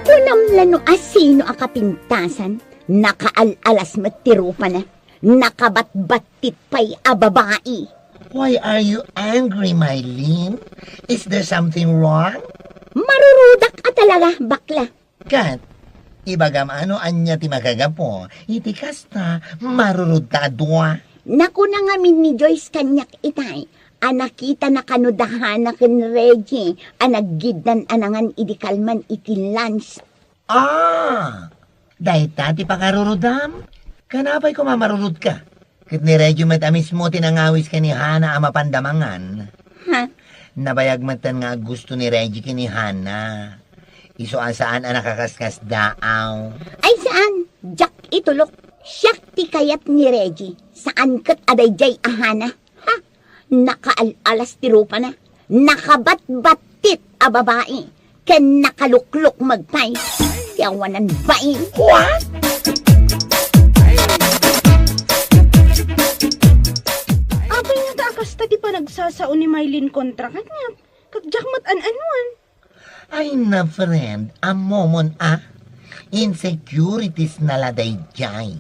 Kunam la no asino a kapintasan, nakaal-alas met ti rupana. Nakabatbattit pay a babai. Why are you angry, Mylene? Is there something wrong? Marurudak a talaga, bakla. Ket, ibagam a no ania ti makagapu, iti kasta, marurudka a dua. Nakuna ngamin ni Joyce kaniak itay, a nakitana kano da Hana ken Reggie, a nagiddan a nangan idi kalman iti lunch. Ah! Dayta ti pakarurudam? Kanapay koma marurudka? Ket ni Reggie met a mismo ti nangawis ken ni Hana a mapanda mangan. Ha? Nabayag metten nga aggusto ni Reggie ken ni Hana. Isu a saan a nakaskasdaaw. Ay saan, diak itulok. Siak ti kayat ni Reggie. Saan ket a daydiay a Hana. Ha? Nakaal-alas ti rupana. Nakabatbattit a babai. Ken nakaluklukmeg pay. Ti awanan bai. What? Apay ngata a kasta ti panagsasao ni Mylene kontra kaniak? Ket diak met an-anuan. Ay na, friend, ammomon a. Insecurities na la daydiay.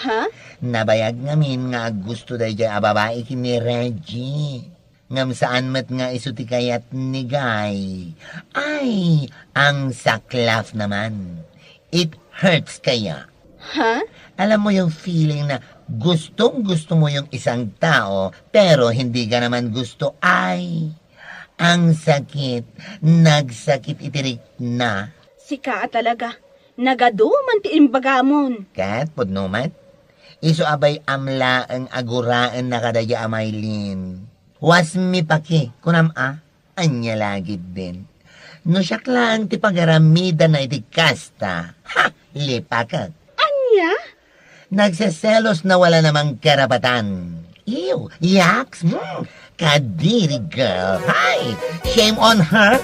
Ha? Nabayag ngamin nga aggusto daydiay a babai ken ni Reggie. Ngem saan met nga isu ti kayat ni Guy. Ay, ang saklaf naman. It hurts kaya. Ha? Alam mo yung feeling na gustong-gusto mo yung isang tao, pero hindi ka naman gusto. Ay, ang sakit. Nagsakit iti rikna. Sika a talaga. Nagadu man ti imbagamon. Ket pudno met. Isu a bay-am laeng a guraenna kadaydiay a Mylene. Wasmi paki, kunam a, ania la ketdin. No siak laeng ti pagaramidana iti kasta, ha, lipakek. Ania? Nagseselos na wala namang karapatan. Ew, yaks, hmm, kadiri girl. Hay, shame on her.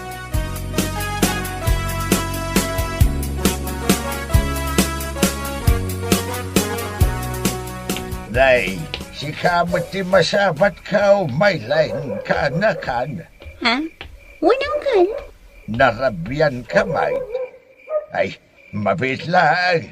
Nay, sika met ti masabatko, Mylene, kaanakan. Ha? Wen, Uncle? Narabianka met. Ay, mabiit laeng.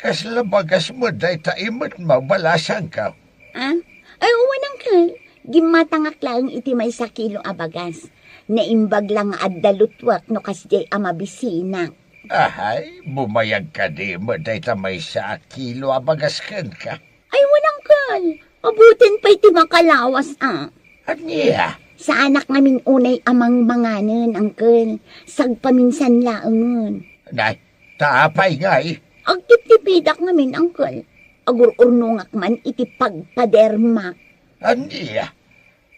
Kasla bagas met dayta imet mo, balasangko. Ah? Ay, wen, Uncle. Gimmatangak laeng iti maysa kilo a bagas. Naimbag la nga adda lutuek no kasdiay a mabisinak. Ahay, bumayag kadi met dayta maysa a kilo a bagas kenka? Ay, wen, angkel. Abuten pay ti makalawas, a. Ania? Saanak ngamin unay a mangmanganen, angkel. Sagpaminsan laengen. Nay, ta apay ngay? Agtiptipidak ngamin, angkel. Agur-urnongak man iti pagpadermak. Ania?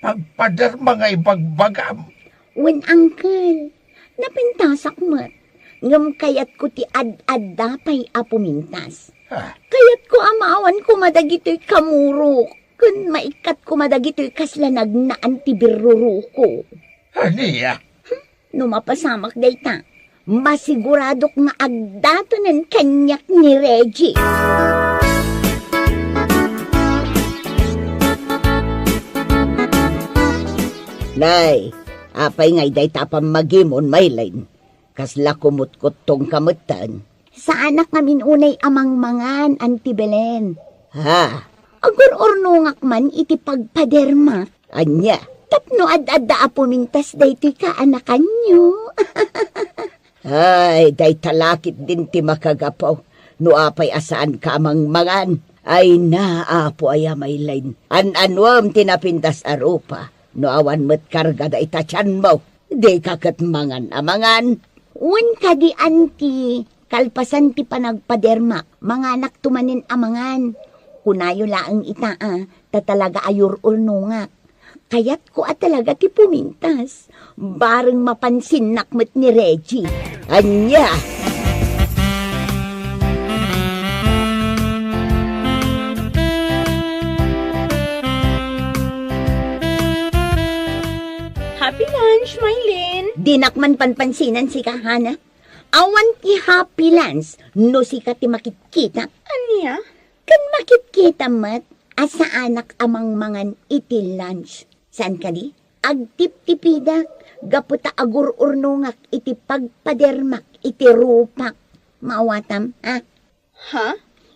Pagpaderma nga ibagbagam? Wen, angkel. Napintasak met. Ngem kayatko ti ad-adda pay a pumintas. Ah. Kayatko a maawan koma dagitoy kamurok, ken maikkat koma dagitoy kasla nagnaan ti birruruko. Ania? No mapasamak dayta, masiguradok nga agdatonen kaniak ni Reggie. Nay, apay ngay dayta a pammagimon, Maylin? Kasla kumutkuttongka metten. Saanak ngamin unay a mangmangan, Auntie Belen. Ha? Agur-urnongak man iti pagpadermak. Ania? Tapno ad-adda a pumintas daytoy kaanakanyo. Ay, dayta la ketdin ti makagapu. No apay a saanka a mangmangan? Ay na, Apo aya, Maylin. An-anuem ti napintas a rupa. No awan met karga dayta tianmo, dika ket mangan a mangan. Wen kadi, Auntie, kalpasan ti panagpadermak, manganakto manen a mangan. Kunayo laeng ita a, ta talaga a yur-urnongak. Kayatko a talaga ti pumintas. Bareng mapansinnak met ni Reggie. Ania? Happy lunch, Maylin! Dinak man panpansinan sika, Hana. Awan ti happy lunch no sika ti makitkita. Ania? Ken makitkita met a saanak a mangmangan iti lunch. Saan kadi? Agtiptipidak gapu ta agur-urnongak iti pagpadermak iti rupak. Maawatam, ha? Ha?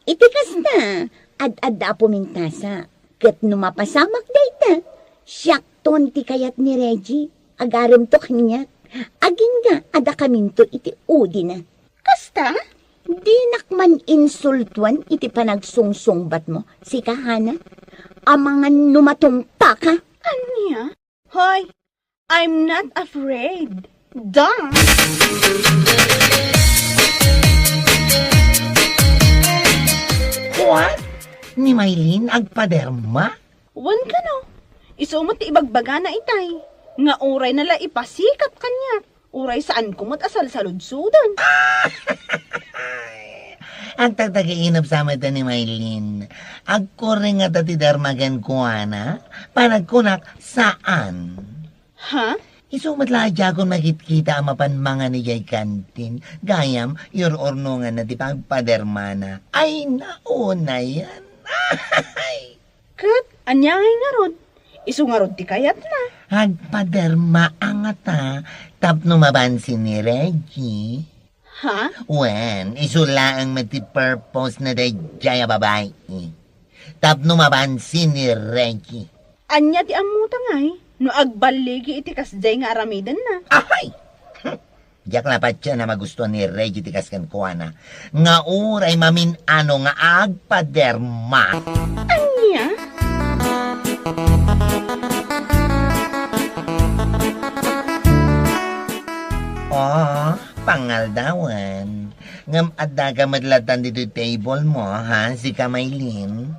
Iti kasta, ad-adda a pumintasak. Ket no mapasamak dayta, siakton ti kayat ni Reggie. Agaremto kaniak. Agingga a dakaminto iti udina. Kasta? Dinak man insultuan iti panagsungsungbatmo, sika, Hana? Amangan no matumpaka. Ania? Hoy, I'm not afraid. Duh! What? Ni Maylin agpaderma? Wen kano, isu met ti ibagbagana itay, nga urayna la ipasikat kaniak, uray saanko met a salsaludsoden. Agtagtagiinep sa met ni Maylin. Agkurring ngata ti derma kenkuana, panagkunak, saan. Ha? Isu met la a diakon makitkita a mapan mangan idiay kantin. Gayam, yur-urnonganna ti pagpadermana. Ay, nauna yan. Ket ania ngay ngarud? Isu ngarud ti kayatna. Agpaderma a ngata tapno mabansin ni Reggie. Ha? Wen, isu laeng met ti purpose na daydiay a babai. Tapno mabansin ni Reggie. Ania ti ammota ngay no agballigi iti kasdiay nga aramidenna? Ahay! Diak la patien a magustuan ni Reggie ti kas kenkuana nga uray mamin-ano nga agpaderma. Ania? Oh, pangaldawen. Ngem addaka met lattan ditoy table mo, ha, sika Maylin?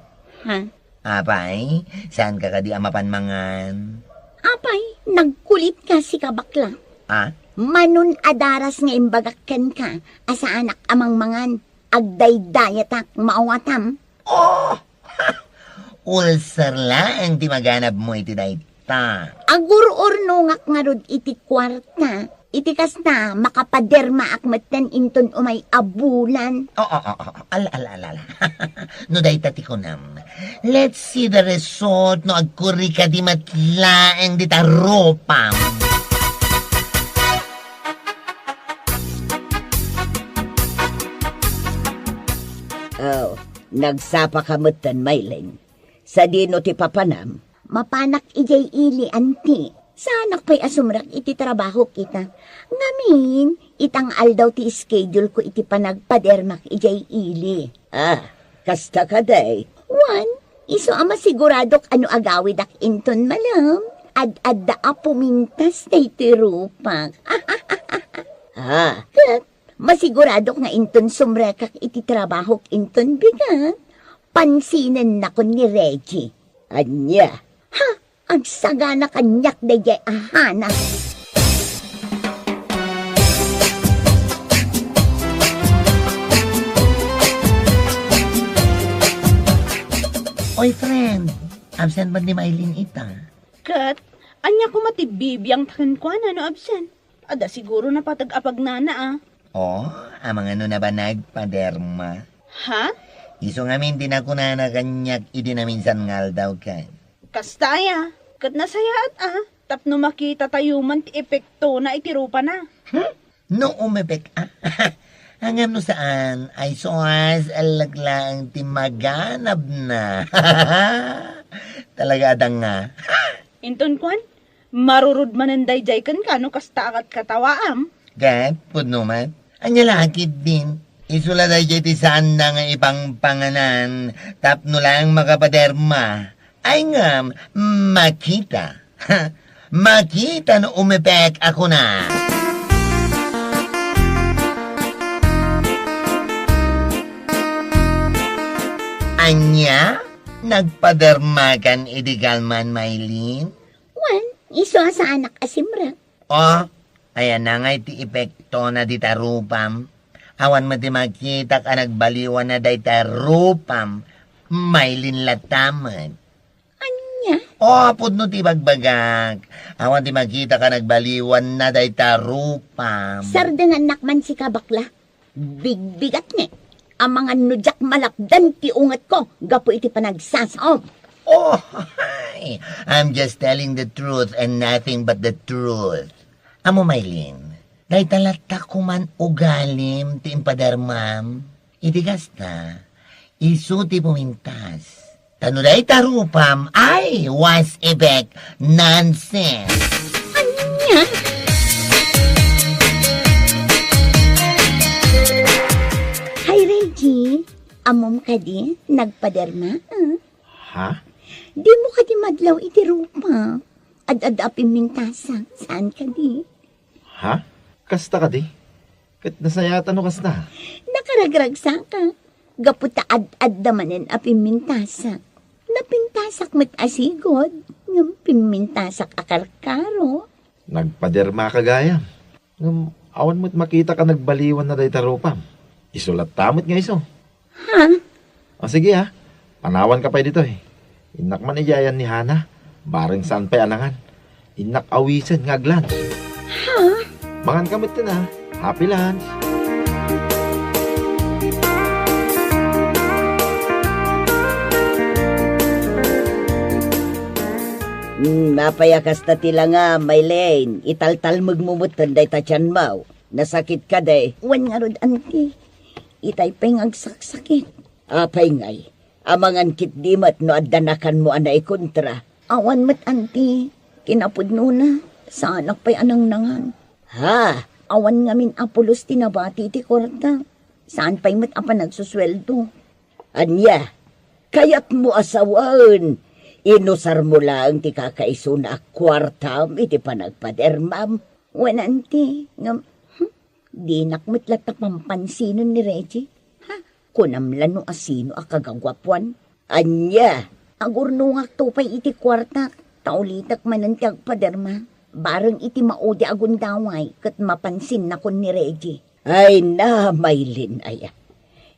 Ha? Apay, saanka kadi a mapan mangan? Apay, nagkulitka, sika bakla. Ah? Manon a daras nga imbagak kenka a saanak a mangmangan. Agdaydayatak, maawatam. Oh! Ulcer laeng ti maganabmo iti dayta. Agur-urnongak ngarud iti kuarta. Iti kasta, makapadermaak metten inton umay a bulan. Oo, oo, oo. Ala, ala, ala, ala. No dayta ti kunam. Let's see the result no agkurri kadi met laeng dita rupam. Oh, nagsapaka metten, Maylin. Sadino ti papanam? Mapanak idiay ili, anti. Saanak pay a sumrek iti trabahok ita. Ngamin, ita nga aldaw ti schedule ko iti panagpadermak idiay ili. Ah, kasta kadi? Wen, isu a masiguradok a no agawidak inton malem, ad-adda a pumintas daytoy rupak. Ah, ket masiguradok nga inton sumrekak iti trabahok inton bigat, pansinennakon ni Reggie. Ania? Ha? Agsagana kaniak daydiay a Hana. Oy, friend, absent man ni Maylin ita? Ket, ania koma ti bibiangta kenkuana no absent? Adda siguro napateg a pagnana, a. Oh, amangan no nabanag, paderma. Ha? Isu ngamin ti nakunana kaniak idi naminsan nga aldaw ken. Kasta aya, ket nasayaat a, tapno makitatayo man ti epektona iti rupana. Hmm? No umepek a? Ngem no saan, ay suas, alaglaang ti maganabna. Talaga adda nga. Inton kuan, marurod manen daydiay kenka no kasta a katkatawaam. Ket, pudno met. Ania la ketdin? Isu la daydiay ti saanna nga ipangpanganan tapno laeng makapaderma. Ay ngem, makita. Makita no umepek a kuna. Ania? Nagpadermakan idi kalman, Maylin? Wen, isu a saanak a simrek. Oh, ayanna ngay ti epektona dita rupam. Awan met ti makitak a nagbaliwanna dayta rupam, Maylin latta met. Ania? Oh, pudno ti ibagbagak. Awan ti makitak a nagbaliwanna dayta rupam. Sardengannak man sika, bakla. Bigbigat ni. Amangan no diak malapdan ti ungetko gapu iti panagsasaom. Oh, hi. I'm just telling the truth and nothing but the truth. Amo, Maylin, dayta latta koman ugalim ti impadermam. Iti kasta, isu ti pumintas. Ta no dayta rupam, ay, was effect, nonsense. Ania? Hi, Reggie. Ammom kadi, nagpaderma, ah? Ha? Dimo kadi madlaw iti rupa. Ad-adda a pimmintasak, saan kadi? Ha? Kasta kadi? Ket nasayaat a no kasta? Nakaragragsaka. Gapu ta ad-adda manen a pimmintasak. Napintasak met a sigud, ngem pimmintasak a karkaro. Nagpadermaka gayam. Ngem awan met makitak a nagbaliwanna dayta rupam. Isu latta met nga isu. Ha? O, sige, ha. Panawanka pay ditoy. Innak man idiay ayan ni Hana. Bareng saan pay a nangan. Innak awisen nga ag-lunch. Ha? Manganka metten, ha. Happy lunch. Hmm, apay a kasta ti langam, Maylin? Italtalmegmo metten dayta tianmo. Nasakit kadi? Wen ngarud, anti. Itay pay nga agsaksakit. Apay ngay, amangan ketdi met no adda nakanmo a naikontra? Awan met, anti. Kinapudnona, saanak pay a nangnangan. Ha? Awan ngamin a pulos ti nabati iti kuarta. Saan pay met a panagsusueldo. Ania? Kayatmo a sawen, inusarmo laeng ti kakaisuna a kuartam iti panagpadermam? Wen, anti, ngem, hmm, dinak met latta pampansinen ni Reggie. Ha? Kunam la no asino a kagaguapuan. Ania? Agurnongakto pay iti kuartak, ta ulitek manen ti agpaderma. Bareng iti maudi a gundaway ket mapansinnakon ni Reggie. Ay na, Maylin aya.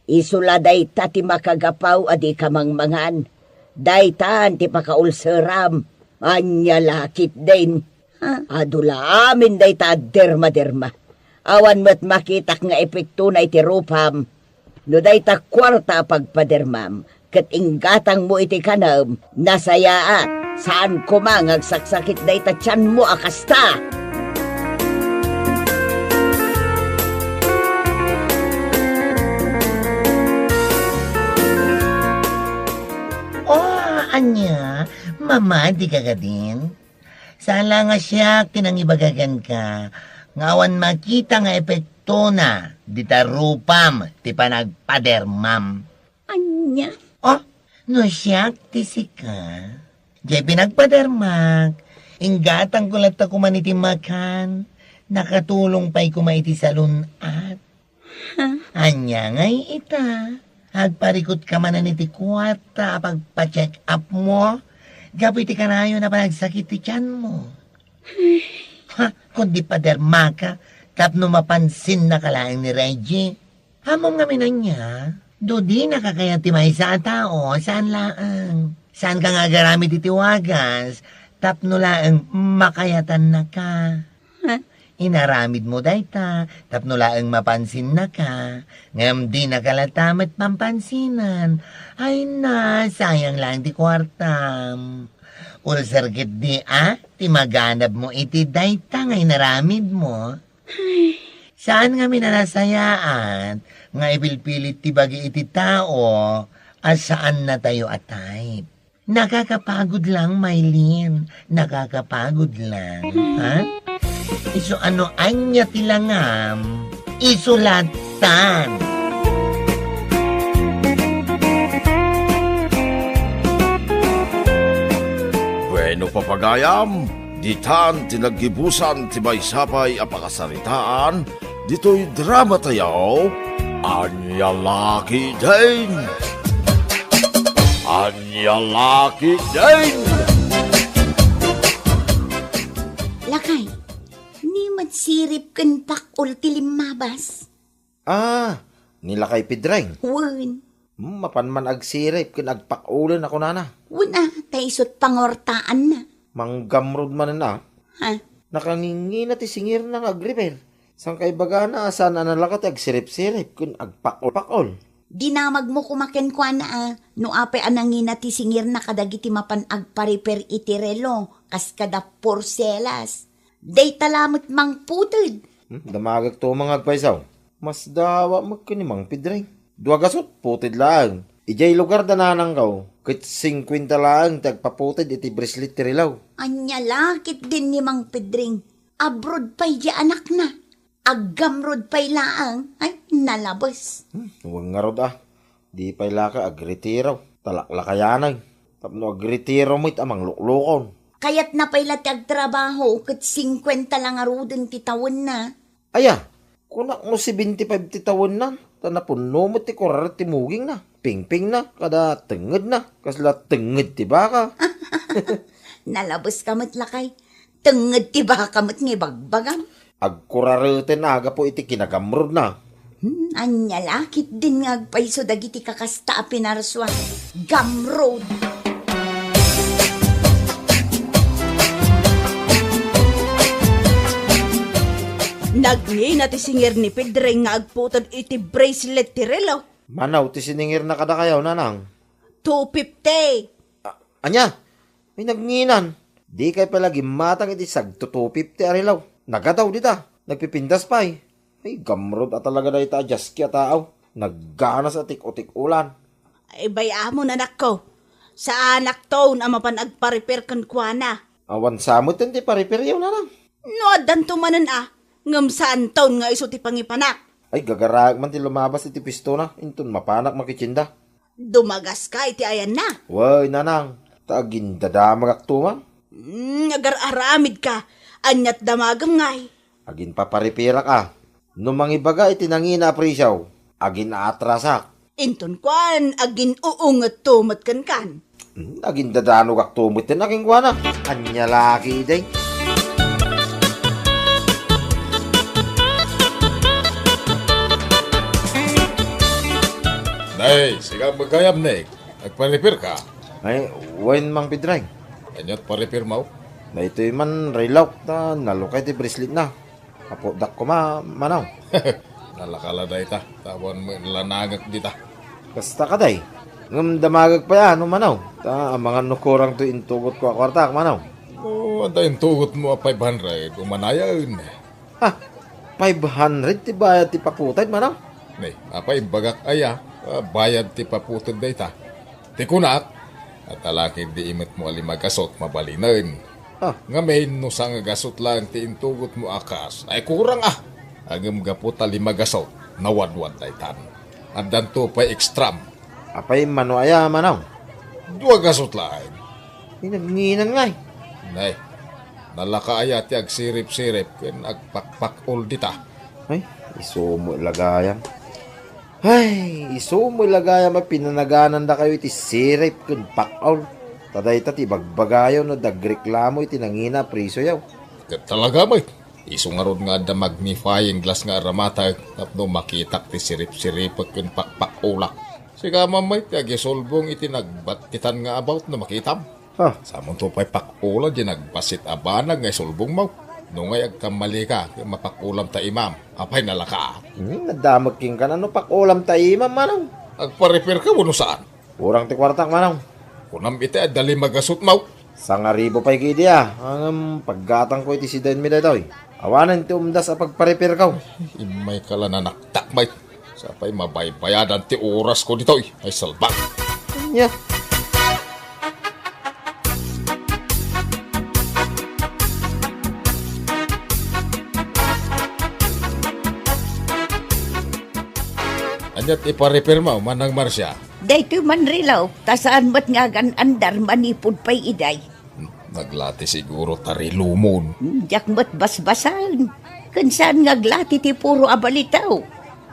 Isu la dayta ti makagapu a dika mangmangan. Daytan ti pakaulseram. Ania la ketdin? Ha? Adu la amin dayta a dermaderma. Awan met makitak nga epektona iti rupam. No dayta kuarta a pagpadermam, ket inggatangmo iti kanem, nasayaat, saan koma nga agsaksakit dayta tianmo a kasta. Oh, ania? Mamadi ka kadin? Saan la nga siak ti nangibaga kenka nga awan makita nga epektona dita rupam ti panagpadermam. Ania? Oh, no siak ti sika, diay pinagpadermak, inggatangko latta koma iti makan, nakatulong pay koma iti salun-at. Ha? Ania ngay ita? Agparikutka manen iti kuarta a pagpa-check up mo gapu iti kanayon a panagsakit ti tianmo. Ha? Kundi padermaka tapno mapansinnaka laeng ni Reggie. Ammom ngamin ania? No dinaka kayat ti maysa a tao, saan laeng. Saanka nga agaramid iti wagas tapno laeng makayatannaka. Ha? Inaramidmo dayta tapno laeng mapansinnaka, ngem dinaka latta met pampansinan. Ay na, sayang laeng ti kuartam. Ulser ketdi a ti maganabmo iti dayta nga inaramidmo. Saan ngamin a nasayaat nga ipilpilit ti bagi iti tao a saannatayo a type? Nakakapagod lang, Mylene. Nakakapagod lang, ha? Isu a no ania ti langam, isu lattan. Bueno, papagayam, ditan ti naggibusan ti maysa pay a pakasaritaan ditoy dramatayo, Ania La Ketdin? Ania La Ketdin? Lakay, ni met sirip ken pak-ol ti limmabas? Ah, ni Lakay Pedring? Wen. Hmm, mapan man agsirip ken agpak-olen a kunana. Wen a, ta isut' panguartaanna. Manggamrod manen a. Ha? Nakangingina ti singirna nga agrepair. Saan kaibagana a saan a nalaka ti agsirip-sirip ken agpak-ol-pak-ol? Dinamagmo koma kenkuana a, no apay a nangina ti singirna kadagiti mapan agparepair iti relo, kas kada porselas. Dayta la met mangputed. Hmm, damagekto man nga agpayso. Masdawa met ken ni Mang Pedring. Dua gasut, puted laeng. Idiay lugarda nanangko, ket singkuenta laeng ti agpaputed iti bracelet ti relo. Ania la ketdin ni Mang Pedring? Abroad pay di anakna. Aggamrod pay laeng, ay, nalabes. Hmm, wen ngarud a. Di pay laka agretiro, talaklakayanen. Tapno agretiro met a mangluklukon. Kayatna pay la ti agtrabaho ket singkuenta la ngaruden ti tawenna. Aya, kunak no seventy-five ti tawenna, ta napunno met ti kuraret ti mugingna, pingpingna, kada tengngedna, kasla tengnged ti baka. Nalabeska met, lakay. Tengnged ti baka met nga ibagbagam. Agkurareten a gapu iti kinagamrodna. Hmm, ania la ketdin nga agpayso dagiti kakasta a pinarsua? Gamrod! Nagngina ti singir ni Pedring nga agputed iti bracelet ti relo. Mano ti siningirna kadakayo, nanang? Two fifty. A-, ania? Ay, nagnginan. Dikay pay la gimmatang iti sagto two fifty a relo. Nagadaw dita. Nagpipintas pay. Ay, gamrod a talaga dayta a jaski a tao. Nagganas a tik-o-tik-olan. Ay, bay-amon, anakko. Saanakton a mapan agparepair kenkuana. Awan sa metten ti parepairyo, nanang. No addanto manen a, ngem saanton nga isu ti pangipanak. Ay, gagaraek man ti lumabas iti pistona, inton mapanak makitienda. Dumagaska iti ayanna. Wen, nanang, ta agindadamagakto man. Hmm, agar-aramidka. Aniat damagem ngay? Aginpaparepair-ak a. No mangibaga iti nangina a presio, agin-aatrasak. Inton kuan, agin-uungetto met kenkan. Hmm, agindadanogakto metten a kenkuana. Ania la ketdin? Nay, sika met gayam, Nick. Agparepairka? Ay, wen, Mang Pedring. Aniat parepairmo? Daytoy man, relok ta nalukay ti braceletna. Aputdak koma, manaw. Nalaka la dayta, ta awan met lanangek dita. Kasta kadi. Ngem damagek pay a no manaw. Ta amangan no kurang toy intugotko a kuartak, manaw. O, adda intugotmo a five hundred, umanayen. Ha? Five hundred ti bayad ti paputed, manaw? Ne, apay imbagak aya, a, bayad ti paputed dayta? Ti kunak, adda la ketdi imetmo a lima gasut mabalinen. Ah. Ngamin, no sangagasut laeng ti intugotmo a kas, ay kurang a. Ngem gapu ta limagasut, nawadwad daytan. Addanto pay extram. Apay mano aya, Manong? Dua gasut laeng. Ay, nagnginan ngay. Nay, nalaka aya ti agsirip-sirip ken agpakpak-ol dita? Ay, isu met la gayam. Ay, isu met la gayam a pinanaganandakayo iti sirip ken pak-ol. Ta dayta ti ibagbagayo no dagreklamo iti nangina a presioyo. Ket talaga met, isu ngarud nga adda magnifying glass nga aramatag tapno makitak ti sirip-siripek ken pakpak-olak. Sika man met ti agisulbong iti nagbattitan nga about no makitam. Ha? Samonto pay pak-ola diay nagbassit a banag nga isulbongmo. No ngay agkammalika, ket mapak-olam ta imam. Apay nalaka? Hmm, nadamag kenka no pak-olam ta imam, Manong. Agpa-repair ka wenno saan? Kurang ti kuartak, Manong. Kunam iti adda limagasutmo. Sangaribu pay kidi a. Ngem paggatangko iti sidaenmi daytoy. Awanen ti umdas a pagpa-repairko. Immayka la nanaktak, met. Sapay mabaybayadan ti orasko ditoy. Ay, salbag. Ania? Ania ti ipa-repairmo, Manang Marcia? Daytoy man relo, ta saan met nga agan-andar manipud pay idiay. Naglati siguro ta relomon. Hmm, diak met basbasaen. Ken saan nga aglati ti puro a balitaw.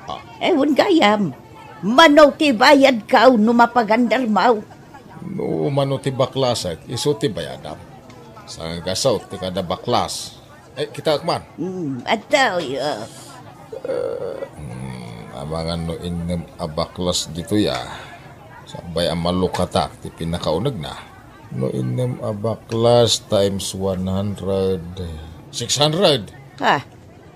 Ah. Ay, wen gayam. Mano ti bayadko no mapagandarmo? No mano ti baklasek, isu ti bayadam. Sangagasut ti kada baklas. Eh, kitaek man. Hmm, adtoy, ah. Hmm, amangan no innem a baklas ditoy, ah. Sakbay a malukatak ti pinakaunegna. No innem a baklas times one hundred, six hundred. Ah,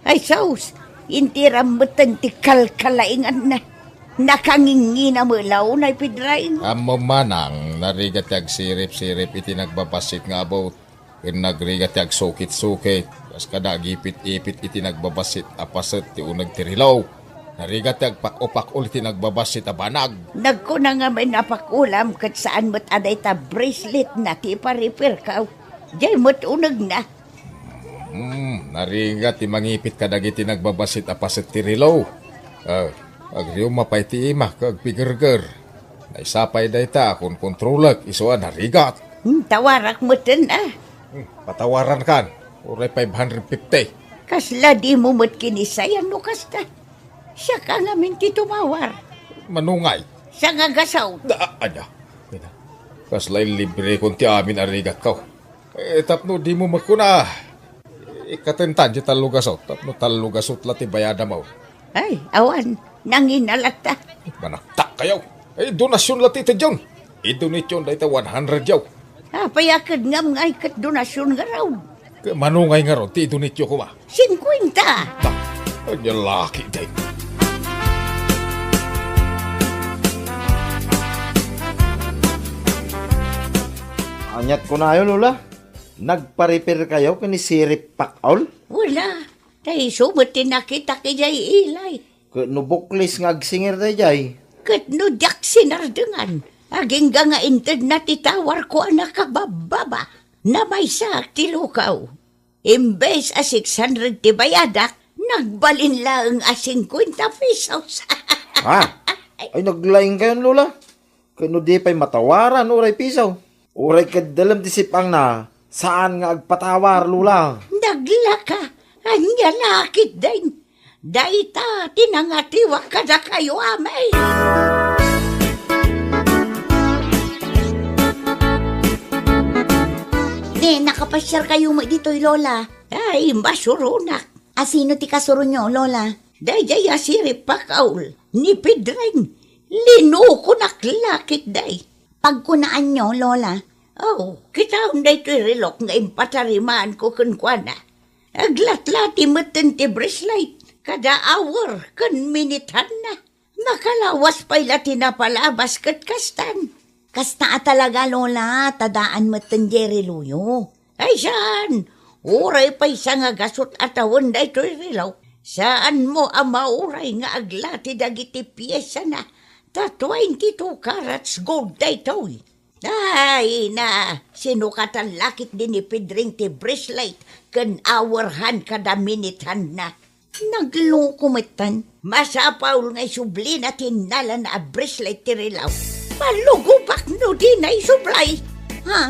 ay sus! Intiram metten ti kalkalainganna. Nakangingina met la unay, Pedring. Ammom, Manang, narigat ti agsirip-sirip iti nagbabassit nga abut. Ken nagrigat ti agsukit-sukit, kas kada agipit-ipit iti nagbabassit a paset ti uneg ti relo. Narigat ti agpak-opak-ol iti nagbabassit a banag. Nagkuna ngamin a pak-olam ket saan met a dayta bracelet na ti ipa-repairko. Diay met unegna. Hmm, narigat ti mangipit kadagiti nagbabassit a paset ti relo. Ah, agriumma pay ti ima ket agpigerger. Maysa pay dayta a konkontrolek isu a narigat. Hmm, tawarak metten, ah. Hmm, patawarankan. Uray five hundred fifty. Kasla dimo met kinisayan no kasta. Siak ngamin ti tumawar. Manungay. Sangagasut. Da, ania? Ina. Kasla inlibrekon ti amin a rigatko. Eh, tapno dimo met kuna, ikkatentan ti tallogasut, tapno tallogasut la ti bayadam. Ay, awan. Nangina latta. Manaktakkayo. Eh, donasion la ti itedyon. Idonation dayta one hundred yo. Apay a ket ngam ngay ket donasion ngarud? Ket manungay ngarud ti idonatyo koma? Singkuenta. Ta, ania laki, day. Aniat kunayo, Lola? Nagpa-repair kayo ken ni Sirip Pakol? Wala. Ta isu met ti nakitak idiay ilay. Ket no buklis nga agsingir daydiay? Ket no diak sinardengan, agingga nga intedna ti tawarko a nakababbaba. Namaysaak ti lukaw. Imbes a six hundred ti bayadak, nagbalin laeng a singkuenta pesos. Ha? Ay, naglaing kayon, Lola. Ket no di pay matawaran, uray piso. Uray ket dalem ti sip-angna, saan nga agpatawar, Lola. Naglaka, ania la ketdin? Dayta ti nangatiwak kadakayo, amay. Ne, nakapasiar kayo met ditoy, Lola? Ay, masuronak. A, sino ti kasuronyo, Lola? Daydiay a Sirip Pakol, ni Pedring. Linukonak la ketdi. Pagkunaanyo, Lola? Oh, kitaem daytoy relok nga impatarimaanko kenkuana. Aglatlati metten ti bracelet, kada hour ken miniteanna. Makalawas pay la ti napalabas ket kastan. Kasta a talaga, Lola, ta daan metten diay reloyo. Ay, saan? Uray pay sangagasut a tawen daytoy relo. Saanmo a mauray nga aglati dagiti piesana, ta twenty-two carats gold daytoy. Ay na, sinukatan la ketdi ni Pedring ti bracelet ken awerhan kada minithanna. Nagloko metten. Masapul nga isublina ti innalana a bracelet ti relo. Malugobak no dina isublay. Ha?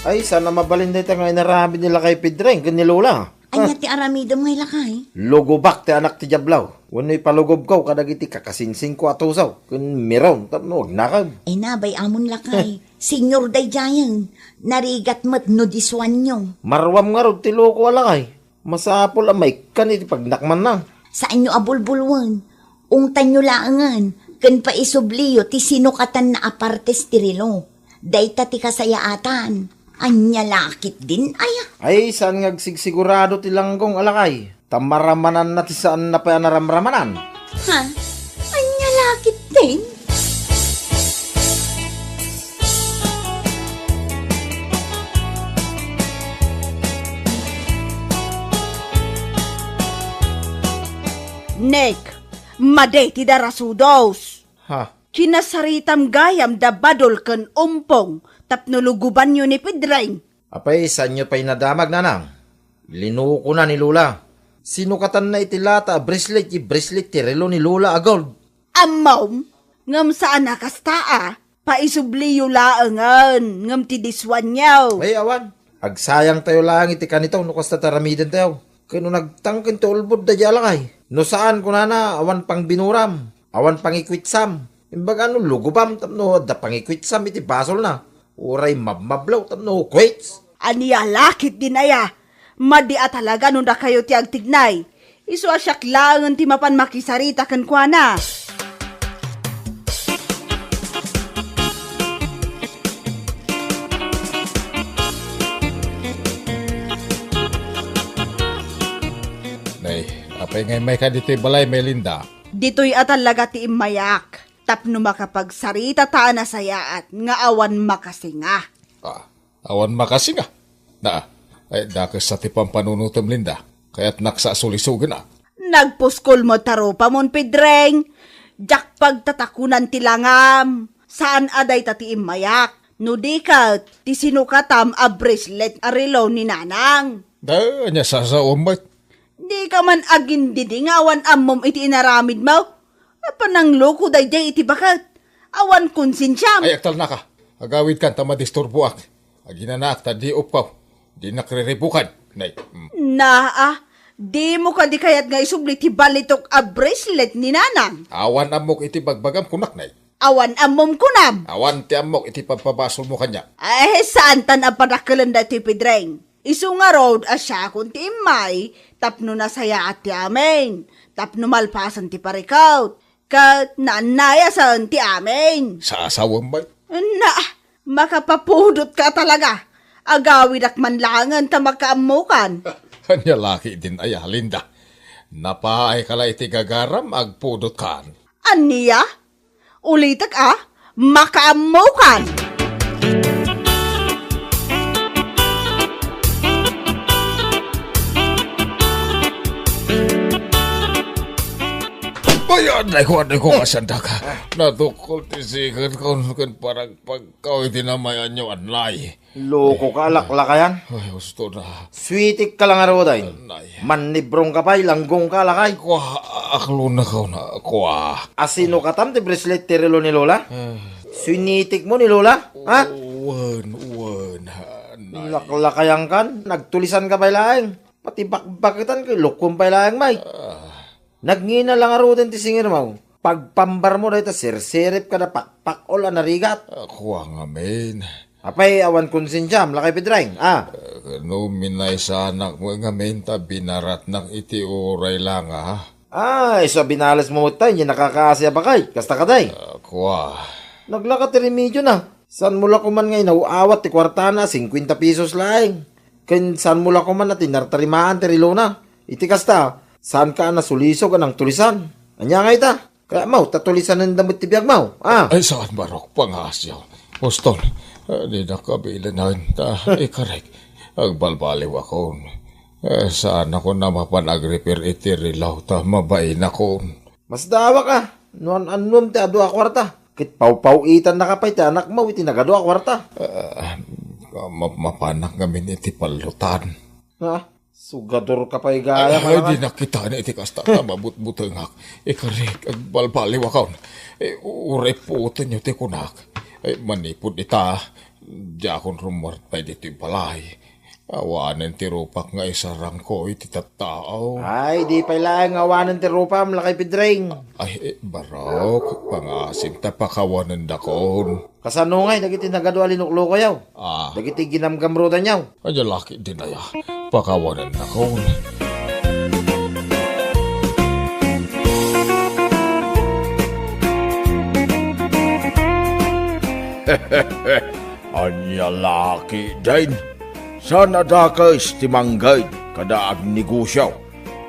Ay, saan a mabalin dayta nga inaramid ni Lakay Pedring ken ni Lola. Ania ti aramidem nga lakay? Lugobak ti anak ti Diablo. Wenno ipalugobko kadagiti kakasingsingko a tusaw ken miron tapno agnakam. Ay na, bay-amon lakay. Senior daydiayen. Narigat met no disuanyo. Maruam ngarud ti loko a lakay. Masapul a maikkan iti pagnakmanna. Saanyo a bulbulwen. Ungtanyo laengen ken paisubliyo ti sinukatanna a partes ti relo. Dayta ti kasayaatan. Ania la ketdin aya? Ay, saan nga agsigsigurado ti langgong a lakay. Ta maramananna ti saanna pay a naramramanan. Ha? Ania la ketdin? Nick, madi ti darasudos. Ha? Kinasaritam gayam da Badol ken Umpong tapno lugobanyo ni Pedring. Apay, saanyo pay nadamag, nanang? Linukona ni Lola. Sinukatanna iti lata a bracelet, ti bracelet ti relo ni Lola a gold. Ammom, ngem saan a kasta a. Paisubliyo laengen, ngem ti disuanyo. Ay, awan. Agsayangtayo laeng iti kanito no kasta ti aramidentayo. Ken no nagtangken ti ulbod daydiay a lakay. No saan, kunana, awan pangbinuram, awan pangikuitsam. Imbaga no lugobam tapno adda pangikuitsam iti basolna. Uray mabmablaw tapno kuits. Ania la ketdin aya? Madi a talaga no dakayo ti agtignay. Isu a siak laengen ti mapan makisarita kenkuana. Nay, apay nga immayka ditoy balay, Melinda? Ditoy a talaga ti immayak, tapno makapagsarita ta a nasayaat nga awan makasinga. Ah, awan makasinga? Na, ay, dakes sa ti pampanunotem, Linda. Kayatnak sa sulisogen a. Nagpuskol met ti rupamon, Pedring. Diak pagtatakonan ti langam. Saan a dayta ti immayak. No di ket, ti sinukatam a bracelet a relo ni Nanang. Da, ania sasaom met? Dika man agindidi nga awan ammom iti inaramidmo? Apan nangloko daydiay iti baket. Awan konsensiam. Ay, agtalnaka. Agawidkan ta madisturboak. Aginanaak ta di upkaw. Dinak riribukan. Nay. Mm. Naa, dimo kadi kayat nga isubli ti balitok a bracelet ni Nanang? Awan ammok iti bagbagam kunak, nay. Awan ammom kunam? Awan ti ammok iti pagpabasolmo kaniak. Ay, saantan a padakkelen daytoy, Pedring. Isu ngarud a siakon ti immay tapno nasayaat ti amin, tapno malpasen ti parikut, ket naannayasen ti amin. Sasawem met. Na, makapapudotka talaga. Agawidak man laengen ta makaammokan. Ania la ketdin aya, Linda? Napaayka la iti gagaram, agpudotkan. Ania? Ulitek a, makaammokan. Ay, adayko, adayko, nga siandaka. Natukkol ti siken ko, ken paragpagko iti namayanyo, anay. Loko ka, laklakayan. Ay, husto na. Suitik ka lang, Aroday. Anay. Mannibrong ka pay, langgong ka, lakay. Kua, aklo na ka na, kua. Asino katam ti bracelet ti relo ni Lola? Ah. Sinitik mo ni Lola? Ha? Wen, wen, anay. Laklakayan kan, nagtulisan ka pay laeng. Pati bakbaketan kay lukon pay laeng, may. Ah. Nagngina lang aruden ti singirmaw. Pagpambar mo dayta sirsirip kada pakpakol a narigat. Ah, kua ngamin. Apay, awan konsensiam, lakay Pedring, ah. Eh, no minaysanak mo ngamin ta binaratnak iti uray lang, ah. Ah, isu a binales mo met tay, nakakaasi a bakay. Kasta ka, day. Ah, kua. Naglaka ti remedio na. Saan mo la koman nga inaw-awat ti kuartana a singkuenta pesos laeng? Ken saan mo la koman a tinartarimaan ti relona? Iti kasta, saan ka a nasulisog a nangtulisan? Ania nga ita? Kaya maw, ta tulisanen da met ti biag maw, ah? Ay, saan, Barok, pangasiw. Boston, ah, di na kabilanan, ta, ikarek. Agbalbaliw akon. Eh, saanakon a mapan agrepair iti rilaw ta mabainakon. Masdaawak a, no an-annuam ti adu a kuarta. Ket pawpaw-itannaka pay ti anakmo iti nagadu a kuarta. Ah, ma-, mapanak ngamin iti pallotan. Ha? Sugador ka pay gayam, ay, ay, di nakitani iti kasta ta mabutbutengak. Ikarik, agbalbaliwakon. Eh, uray puotenyo ti kunak. Eh, manipud ita, diakon rummuar pay ditoy balay. Awanen ti rupak nga isarangko iti tattao. Ay, di pay laeng nga awanen ti rupam, Lakay Pedring. Ay, eh, barok, pangasim ta pakawanendakon. Kasano ngay dagiti nagadu a linuklukoyaw? Ah. Dagiti ginamgamrudanyaw? Ania la ketdin aya? Pakawanennakon. Ania la ketdin? Saan a dakes ti mangged kada agnegosio?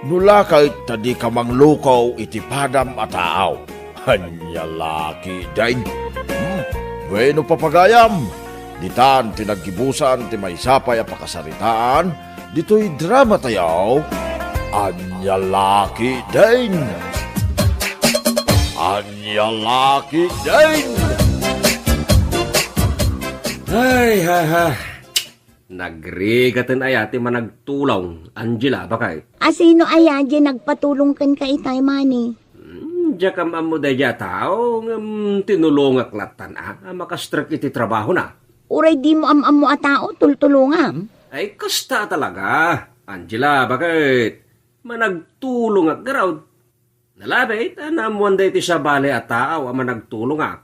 No la ket ta dika mangluko iti padam a tao. Ania la ketdin? Hmm, bueno, papagayam, ditan ti naggibusan ti maysa pay a pakasaritaan ditoy dramatayo. Ania la ketdin? Ania la ketdin? Ay, ha, ha. Nagrigaten aya ti managtulong, Angela, baket? A, sino aya diay nagpatulong kenka itay, Mani? Hmm, diak am-ammo daydiay a tao, ngem tinulongak lattan a, a makastrek iti trabahona. Uray dimo am-ammo a tao, tultulongam? Ay, kasta talaga, Angela, baket? Managtulongak ngarud. Nalabit a naammoan daytoy sabali a tao a managtulongak,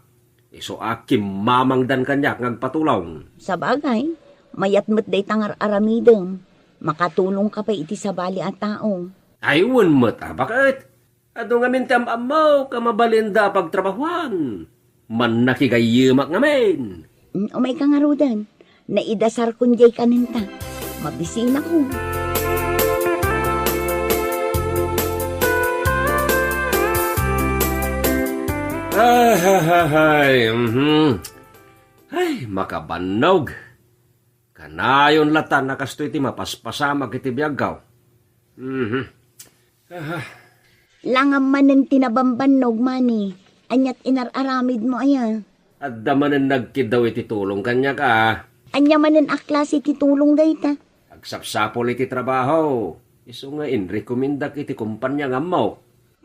isu a kimmamangdan kaniak nga agpatulong. Sabagay, mayat met dayta nga ar-aramidem. Makatulongka pay iti sabali a tao. Ay, wen met a, baket? Adu ngamin ti am-ammok a mabalinda a pagtrabahuan. Mannakigayyemak ngamin. Mm, umayka ngaruden. Naidasarkon diay kanenta. Mabisinakon. Ay, ay, ay, ay, mhm. Ay, makabannog. Kanayon lattan a kastoy ti mapaspasamak iti biagko. Mhm. Aha. Langam manen ti nabambannog, Mani. Ania ti inar-aramidmo aya? Adda manen nagkiddaw iti tulong kaniak a. Ania manen a klase ti tulong dayta? Agsapsapul iti trabaho. Isu nga inrekomendak iti kompania nga ammok.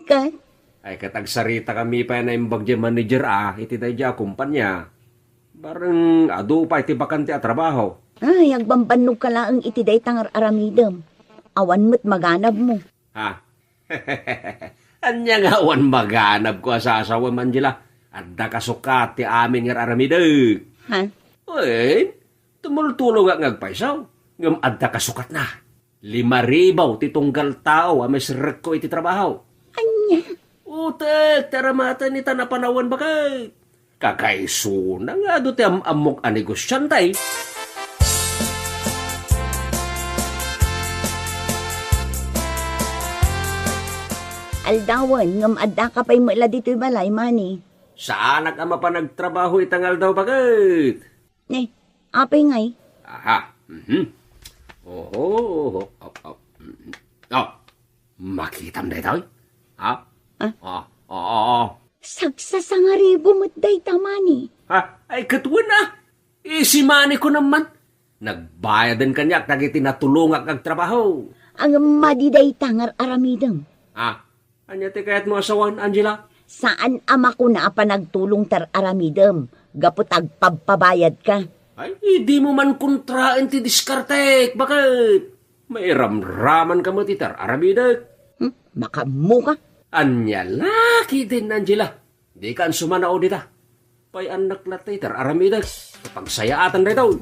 Ket? Ay, ket agsaritakami pay a naimbag diay manager a iti daydiay a kompania. Bareng adu pay ti bakante a trabaho. Ay, agbambannog ka laeng iti dayta nga ar-aramidem. Awan met maganabmo. Ha? Ania nga awan maganabko a sasawem, Angela? Adda kasukat ti amin nga ar-aramidek. Ha? Wen, tumultulongak nga agpayso, ngem adda kasukatna. Lima ribu ti tunggal tao a maisrekko iti trabaho. Ania? Utek, ti aramatan ita napanawen, baket. Kakaisuna nga adu ti am-ammok a negosiante. Aldawen, ngem addaka pay met la ditoy balay, Mani. Saanak a mapan agtrabaho ita nga aldaw, baket. Ne, apay ngay? Aha. Mhm. Oho, oho, op, op. Mhm. Oh, makitam daytoy? Ha? Ah? Ah, ah, ah, ah. Sagsasangaribu met dayta, Mani. Ha? Ay, ket wen a. Isi Mani ko naman. Nagbayaden kaniak dagiti natulongak nga agtrabaho. Ngem madi dayta nga ar-aramidem. Ah, ania ti kayatmo a sawen, Angela? Saan a makuna a panagtulong ti ar-aramidem gapu ta agpabpabayadka. Ay, dimo man kontraen ti diskartek, baket? Mairamramanka met iti ar-aramidek. Hmm? Makaammoka? Ania la ketdin, Angela? Dikan sumanao dita. Pay-annak latta iti ar-aramidek. Pagsayaatan daytoy.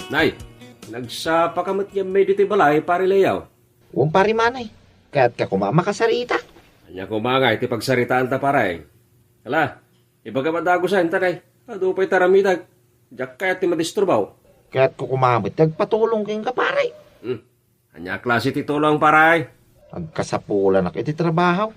Nay, nagsapaka met ngem ditoy balay, Pare Leo? Wen, Pare Manay. Kayatka koma a makasarita. Ania koma ngay ti pagsaritaanta, pare? Ala, ibagam a dagusen ta, nay. Adu pay ti aramidek. Diak kayat ti madisturbaw. Kayatko koma met ti agpatulong kenka, pare. Hmm. Ania a klase ti tulong, pare? Agkasapulanak iti trabaho.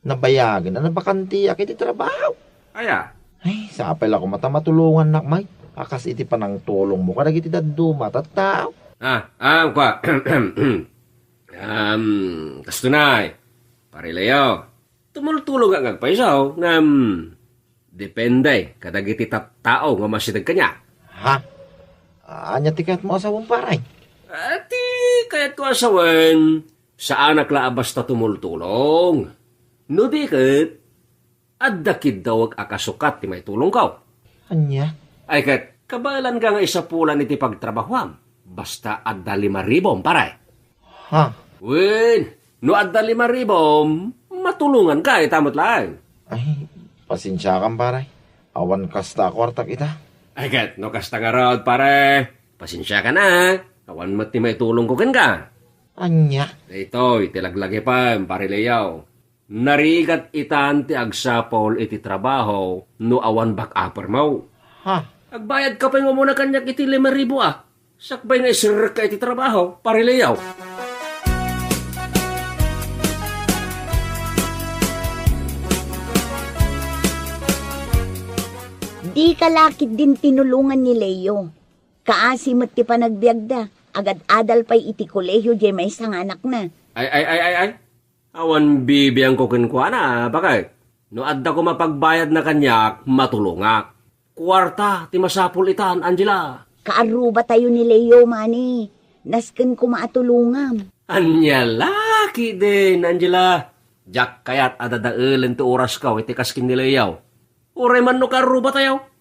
Nabayagen a nabakantiak iti trabaho. Aya? Ay, sapay la koma ta matulongannak, May. A kas iti panangtulongmo kadagiti dadduma a tattao. Ah, ah, kua. Um, kastonay, Pare Leo. Tumultulongak nga agpayso, ngem depende kadagiti tattao nga umasideg kaniak. Ha? Ania ti kayatmo a sawen, pare? Ah, ti kayatko a sawen, saanak la a basta tumultulong. No di ket, adda kiddawek a kasukat ti maitulongko. Ania? Ay ket, kabaelanka nga isapulan iti pagtrabahoam. Basta adda lima ribom, pare. Ha? Wen, no adda lima ribom, matulonganka ita met laeng. Ay, pasensiakan, pare. Awan kasta a kuartak ita. Ay ket, no kasta ngarud, pare, pasensiakan a. Awan met ti maitulongko kenka. Ania? Daytoy ti laglagipem, Pare Leo. Narigat itan ti agsapul iti trabaho no awan back upper mo. Ha? Agbayadka pay nga umuna kaniak iti lima ribu a. Sakbay nga iserrekka iti trabaho, Pare Leo. Dika la ketdin tinulongan ni Leo. Kaasi met ti panagbiagda, agad-adal pay iti kolehio diay maysa nga anakna. Ay, ay, ay, ay, ay. Awan bibiangko kenkuana, baket. No adda koma pagbayadna kaniak, matulongak. Kuarta ti masapul itan, Angela. Kaarrubatayo ni Leo, mani. Nasken koma a tulongam. Ania la ketdin, Angela. Diak kayat a dadaelen ti orasko iti kas ken ni Leo. Uray man no kaarrubatayo.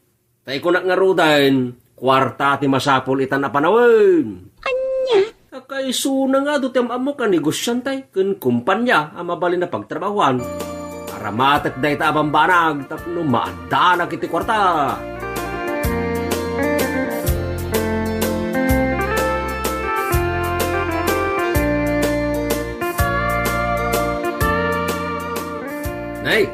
Ta ikunak ngaruden, kuarta ti masapul itan a panawen. Ania? Ta kaysona nga adu ti am-ammok a negosiante ken kompania a mabalin a pagtrabahoan. Aramatek dayta a bambanag tapno maaddanak iti kuarta. Nay,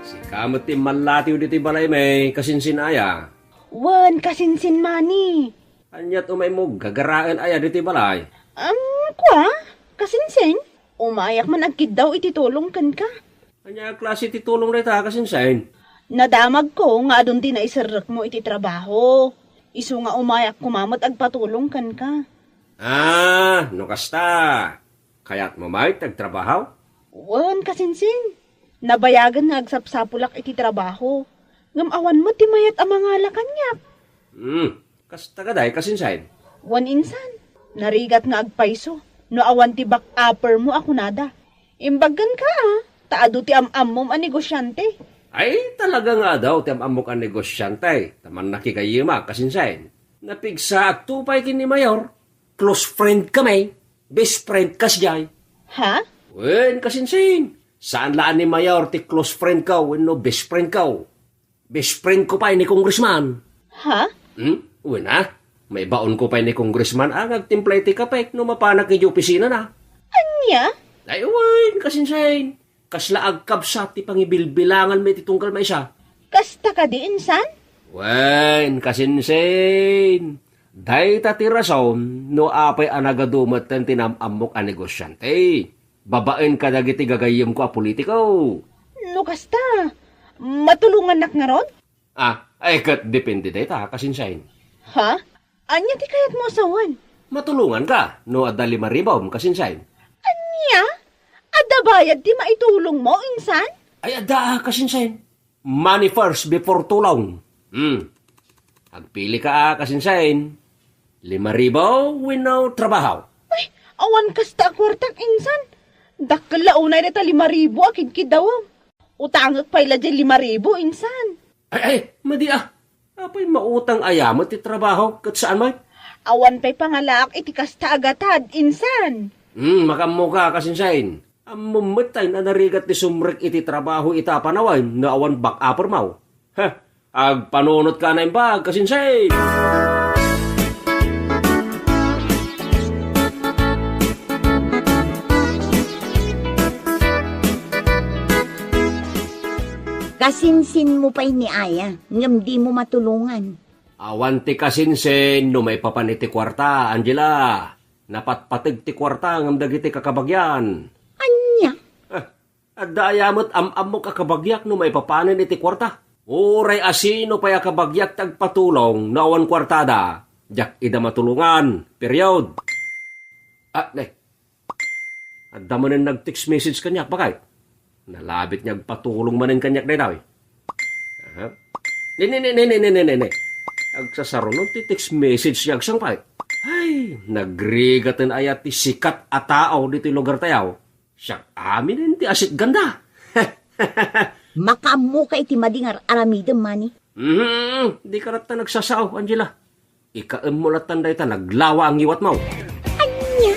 sika met ti mallatiw ditoy balaymi, kasinsin aya? Wen, kasinsin mani. Ania ti umaymo gagaraen aya ditoy balay? Am, kua, kasinsin? Umayak man agkiddaw iti tulong kenka. Ania a klase ti tulong dayta, kasinsin? Nadamagko nga adun ti naiserrekmo iti trabaho. Isu nga umayak koma met agpatulong kenka. Ah, no kasta. Kayatmo met ti agtrabaho? Wen, kasinsin. Nabayagen nga agsapsapulak iti trabaho. Ngem awan met ti mayat a mangala kaniak. Hmm, kasta kadi, kasinsin? Wen, insan. Narigat nga agpayso no awan ti back upper mo a kunada. Imbag kenka, a, ta adu ti am-ammom a negosiante. Ay, talaga nga adu ti am-ammok a negosiante. Ta mannakigayyemak, kasinsin. Napigsaakto pay ken ni Mayor. Close friend kami. Best friend kas jay. Ha? Wen, kasinsin. Saan la a ni Mayor ti close friend ko wenno best friend ko. Best friend ko pay ni Congressman. Ha? Hmm? Wen a. Maibaon ko pay ni Congressman a nga agtimpla iti kape no mapanak iti opisina na. Ania? Ay, wen, kasinsin. Kasla agkabsat ti pangibilbilanganmi iti tunggal maysa. Kasta kadi, insan? Wen, kasinsin. Dayta ti rason no apay a nagadu metten ti nam-ammok a negosiante. Babaen kadagiti gagayyemko a politiko. No kasta, matulongannak ngarud? Ah, ay ket depende dayta, kasinsin. Ha? Ania ti kayatmo a sawen? Matulonganka no adda lima ribom, kasinsin. Ania? Adda bayad ti maitulongmo, insan? Ay, adda, kasinsin. Money first before tulong. Hmm. Agpilika, kasinsin. Lima ribu wenno trabaho? Ay, awan kasta a kuartak, insan. Dakkel la unay dayta lima ribu a kidkiddawem. Utangek pay la diay lima ribu, insan. Ay, ay, madi a. Apay mautang aya met ti trabaho ket saan met? Awan pay pangalaak iti kasta a gatad, insan. Hmm, makaammoka, kasinsin. Ammom metten a narigat ti sumrek iti trabaho ita a panawen no awan back upper mo. Heh, agpanunotka a naimbag, kasinsin! Kasinsinmo pay ni aya, ngem dimo matulongan. Awan ti kasinsin no maipapan iti kuarta, Angela. Napatpateg ti kuarta ngem dagiti kakabagian. Ania? Eh, adda aya met am-ammok a kabagiak no maipapanen iti kuarta? Uray asino pay a kabagiak ti agpatulong no awan kuartada, diak ida matulongan. Period. Ah, ne. Adda manen nag-text message kaniak, bakay? Nalabit nga agpatulong manen kaniak daytoy. Aha. Ne, ne, ne, ne, ne, ne, ne, ne, ne. Agsasaruno ti text message nga agsangpay. Ay, nagrigaten aya ti sikat a tao ditoy lugar tayo. Siak aminen ti asitganda. Makaammoka iti madi nga ar-aramidem, Manny. Mhm, di ka latta nagsasao, Angela. Ikaem mo lattan dayta naglawa a ngiwatmo. Ania?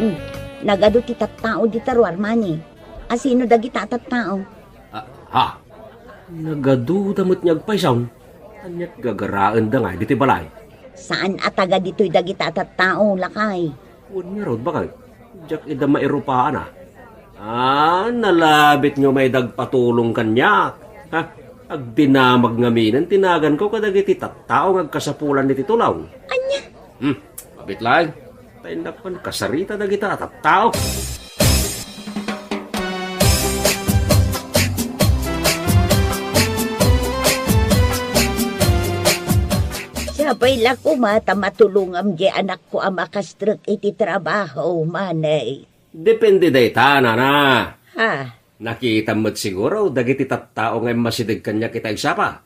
Hmm, nagadu ti tattao dita ruar, Manny. Asino dagita a tattao? Ah, ha? Nagaduda met nga agpayso. Aniat gagaraenda nga ditoy balay? Saan a taga ditoy dagita a tattao, lakay. Wen ngarud, bakay? Diak ida mairupaan, a. Ah, nalabit nga may dagpatulong kaniak. Ha? Agdinamag ngaminen ti naganko kadagiti tattao nga agkasapulan iti tulong. Ania? Hmm, mabit laeng. Ta innak man kasarita dagita a tattao. Siapay la koma ta matulongam diay anakko a makastrek iti trabaho, Manny. Depende dayta, nana. Ha? Nakitam met siguro dagiti tattao nga immasideg kaniak iti agsapa.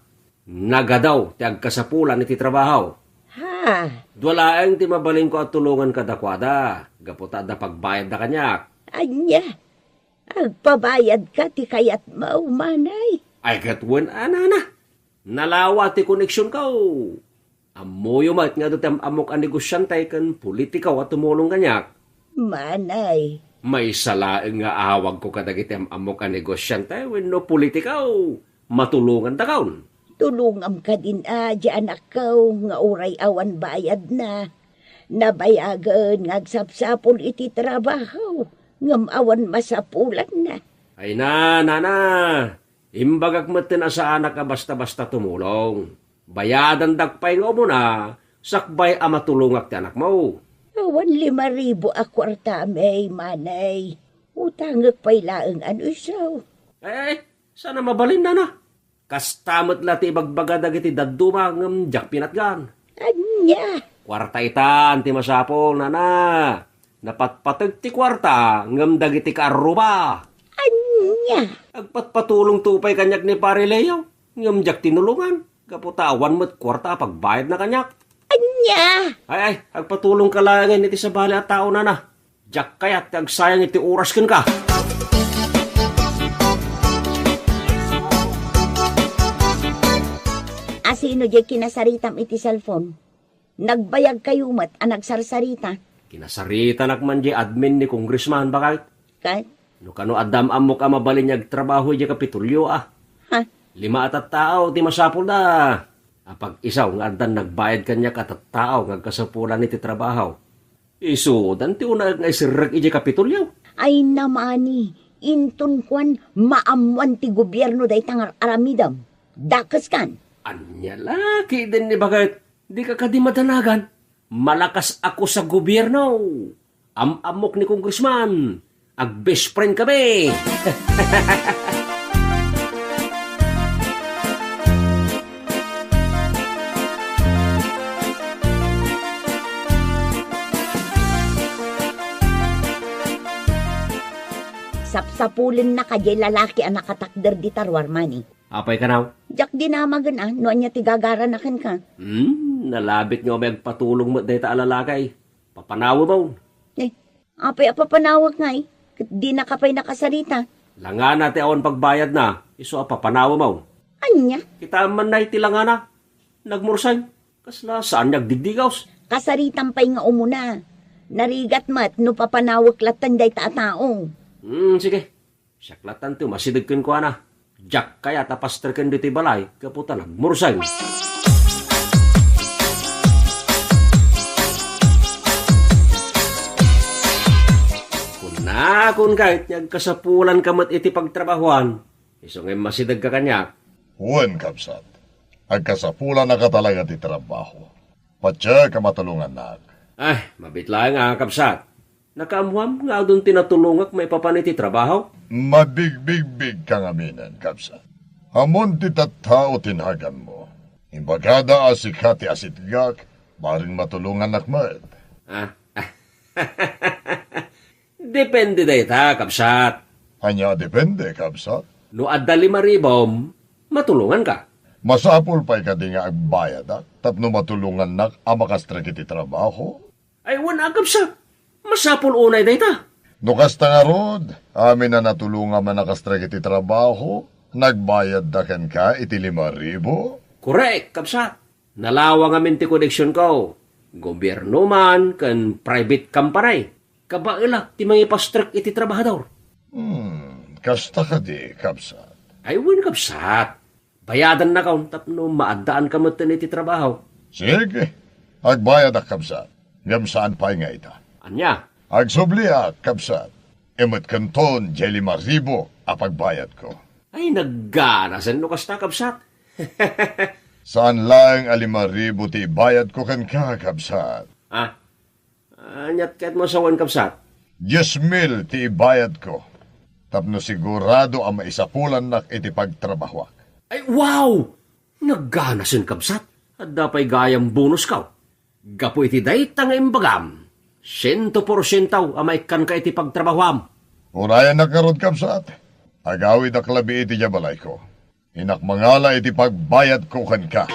Nagadu ti agkasapulan iti trabaho. Ha? Dua laeng ti mabalinko a tulongan kadakuada, gapu ta adda pagbayadda kaniak. Ania? Agpabayadka ti kayatmo, Manny? Ay, ket wen a, nana. Nalawa ti koneksionko. Ammoyo met nga adu ti am-ammok a negosiante ken politiko a tumulong kaniak. Manny. Maysa laeng nga awagko kadagiti am-ammok a negosiante wenno politiko. Matulongandakon. Tulongam kadin a, diay anakko, nga uray awan bayadna. Nabayagen nga agsapsapul iti trabaho, ngem awan masapulanna. Ay na, nana, imbagak metten a saanak a basta-basta tumulong. Bayadandak pay nga umuna, sakbay a matulongak ti anakmo. Awan lima ribu a kuarta, Manny. Utangek pay laeng a no isu. Eh, saan a mabalin, nana? Kasta met la ti ibagbaga dagiti dadduma ngem diak pinatgan. Ania? Kuarta itan ti masapul, nana. Napatpateg ti kuarta ngem dagiti kaarruba. Ania? Agpatpatulongto pay kaniak ni Pare Leo ngem diak tinulongan gapu ta awan met kuarta a pagbayadna kaniak. Ania? Ay, ay, agpatulongka laengen iti sabali a tao, nana. Diak kayat ti agsayang iti oras kenka. Asino diay kinasaritam iti cellphone? Nagbayagkayo met a nagsarsarita. Kinasaritanak man diay admin ni Congressman, bakay. Ket? No kano adda am-ammok a mabalin nga agtrabaho idiay Kapitolyo, a. Ha? Lima a tattao ti masapulda. Apag-isu nga addan nagbayad kaniak a tattao nga agkasapulan iti trabaho. Isudan ti unaek nga iserrek idiay Kapitolyo. Ay, Manny, inton kuan, maammoan ti gobierno dayta nga ar-aramidem. Dakeskan. Ania la ketdin ni baket, dika kadi madanagan. Malakas a kus a gobierno. Am-ammok ni Congressman. Ag-best friend kami. Sapsapulennaka diay lalaki a nakatakder dita ruar, Manny. Apay kanaw? Diak dinamagen a no ania ti gagarana kenka. Hmm, nalabit nga umay agpatulong met dayta a lalaki. Papanawem. Eh, apay a papanawek ngay? Ket dinaka pay nakasarita. Langana ti awan pagbayadna, isu a papanawem. Ania? Kitaem man nay ti langana. Nagmurseng. Kasla saan nga agdigdigaws? Kasaritam pay nga umuna. Narigat met no papanawek lattan dayta a tao. Hmm, sige. Siak lattan ti umasideg kenkuana. Diak kayat a pasterken ditoy balay gapu ta nagmurseng. Kunakon kayat nga agkasapulanka met iti pagtrabahoan. Isu nga immasidegka kaniak. Wen, kabsat. Agkasapulanaka talaga ti trabaho. Patiek a matulongannak. Ay, mabiit laeng a, kabsat. Nakaammoam nga adun ti natulongak maipapan iti trabaho? Mabigbigbigka ngaminen, kabsat. Ammon ti tattao ti naganmo. Imbagada a sika ti asitgak, bareng matulongannak met. Ah, depende dayta, kabsat. Ania a depende, kabsat? No adda lima ribom, matulonganka. Masapul pay kadi nga agbayadak tapno matulongannak a makastrek iti trabaho? Ay, wen a, kabsat. Masapul unay dayta. No kasta ngarud, amin a natulongam a nakastrek iti trabaho, nagbayadda kenka iti lima ribu? Korek, kabsat. Nalawang amin ti koneksionko. Gobierno man ken private company. Kabaelak ti mangipastrek iti trabahador. Hmm, kasta kadi, kabsat? Ay, wen, kabsat. Bayadannakon tapno maaddaanka metten iti trabaho. Sige, agbayadak, kabsat. Ngem saan pay nga ita. Ania? Agsubliak, kabsat. Imetkenton diay lima ribu a pagbayadko. Ay, nagganasen no kasta, kabsat. Saan laeng a lima ribu ti ibayadko kenka, kabsat. Ah, aniat kayatmo a sawen, kabsat? Dies mil ti ibayadko. Tapno sigurado a maisapulannak iti pagtrabahoak. Ay, wow! Nagganasen, kabsat. Adda pay gayam bonusko. Gapu iti dayta nga imbagam, siento porsiento a maikkanka iti pagtrabahoam. Unayannak ngarud, kabsat. Agawidak labi iti diay balayko. Innak mangala iti pagbayadko kenka.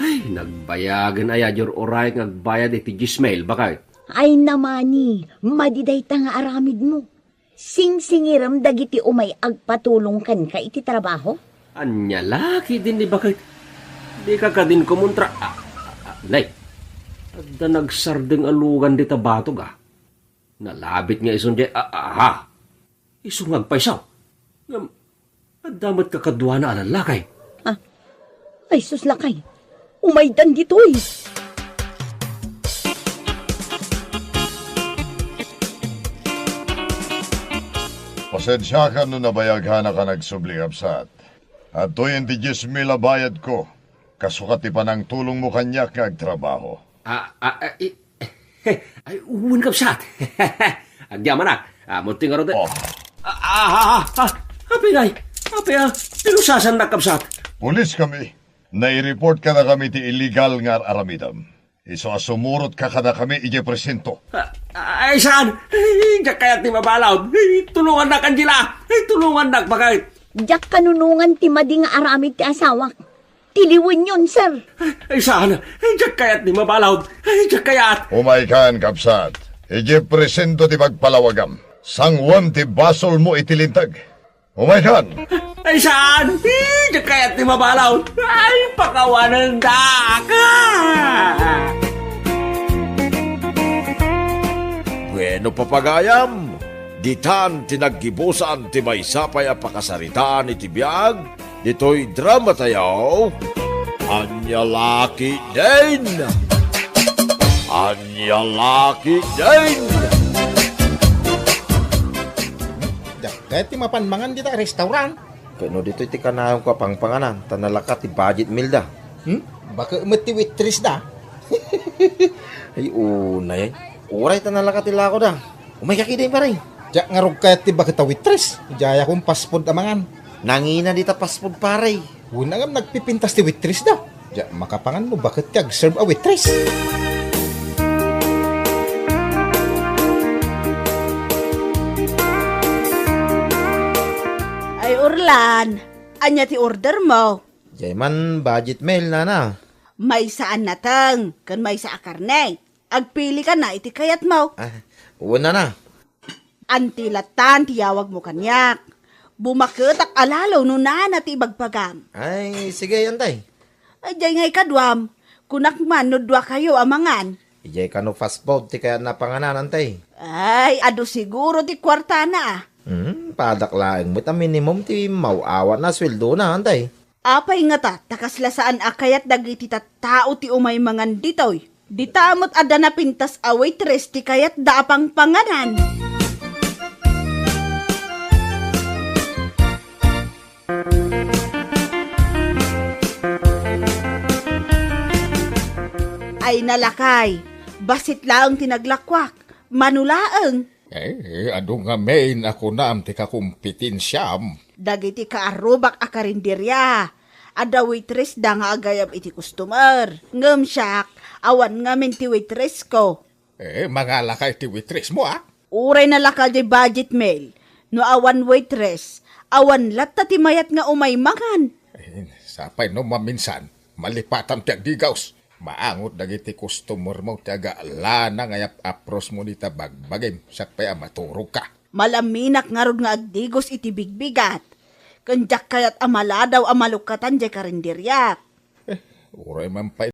Ay, nagbayagen aya diay ur-uray nga agbayad iti dies mil, baket? Ay, namani, madi dayta nga aramidmo. Singsingirem dagiti umay agpatulong kenka iti trabaho? Ania la ketdin ni baket? Dika kadin kumontra. Ah, ah, ah, nay, adda nagsardeng a lugan dita batog, ah. Nalabit nga isun diay, ah, ah, ah. Isu nga agpayso. Ngem, adda met kakaduana a lallaki. Ah, ay sus, lakay. Umaydan ditoy. Pasensiakan no nabayagkanak a nagsubli, kabsat. Adtoyen ti dies mil a bayadko. Kasukat ti panangtulongmo kaniak nga agtrabaho. Ah, ah, ah, i-, ay, wen, kabsat. Agyamanak. Ah, munti ngarud. Oh. Ah, ah, ah, ah, ah, apay, nay? Apay, ah, pinusasannak, kabsat? Pulis kami. Nai-report kadakami ti illegal nga ar-aramidem. Isu a sumurotka kadakami idiay presinto. Ah, ah, ay, saan? Ay, diak kayat ti mabalaod. Ay, tulongannak, Angela. Ay, tulongannak, baket. Diak kanunongan ti madi nga aramid ti asawak. Tiliwenyon, sir. Ay, saan? Ay, diak kayat ti mabalaod. Ay, diak kayat. Umaykan, kabsat. Idiay presinto ti pagpalawagam. Sanguem ti basolmo iti linteg. Umaykan. Ay, saan? Ay, diak kayat ti mabalaod. Ay, pakawanendak. Bueno, papagayam, ditan ti naggibusan ti maysa pay a pakasaritaan iti biag ditoy drama tayo, Ania La Ketdin! Ania La Ketdin! Diak kayat ti mapan mangan dita restaurant. Ket no ditoy ti kanayonko a pangpanganan, ta nalaka ti budget meal da. Hmm? Baket met ti waitress da. Ay, unay, ay. Uray ta nalaka ti lako da. Umayka ketdin, pare. Diak ngarud kayat ti baket a waitress. Idiayakon fast food a mangan. Nangina dita fast food, pare. Wen a ngem nagpipintas ti waitress da. Diak makapangan no baket ti agserve a waitress. Ay, Orlan, ania ti order mo? Diay man budget meal, nana. Maysa a nateng, ken maysa a karne. Agpili ka na iti kayatmo. Ah, wen, nana. Anti latta ti yawagmo kaniak. Bumaketak a lalo no nana ti ibagbagam. Ay, sige, antay. Ay, diay nga ikaduam. Kunak man no duakayo a mangan. Idiay kano fast food ti kayatna a panganan, antay. Ay, adu siguro ti kuartana, ah. Hmm, padak laeng met a minimum ti maw-awatna a sueldona, antay. Apay ngata ta kasla saan a kayat dagiti tattao ti umay mangan ditoy? Dita met adda napintas a waitress ti kayatda a pangpanganan. Ay na lakay, bassit laeng ti naglakuak. Mano laeng? Eh, adu ngamin a kunam ti kakompetensiam? Dagiti kaarrubak a karinderia, adda waitressda nga agayam iti customer. Ngem siak, awan ngamin ti waitress ko. Eh, mangalakay ti waitressmo, a? Uray nalaka diay budget, Mel. No awan waitress, awan latta ti mayat nga umay mangan. Eh, sapay no maminsan, malipatam ti agdigaws. Maangot dagiti customermo ti agalana nga yap-aprosmo dita bagbagim, siak pay a maturogka. Malaminak ngarud nga agdigos iti bigbigat. Ken diak kayat a maladaw a malukkatan diay karinderiak. Eh, uray man pay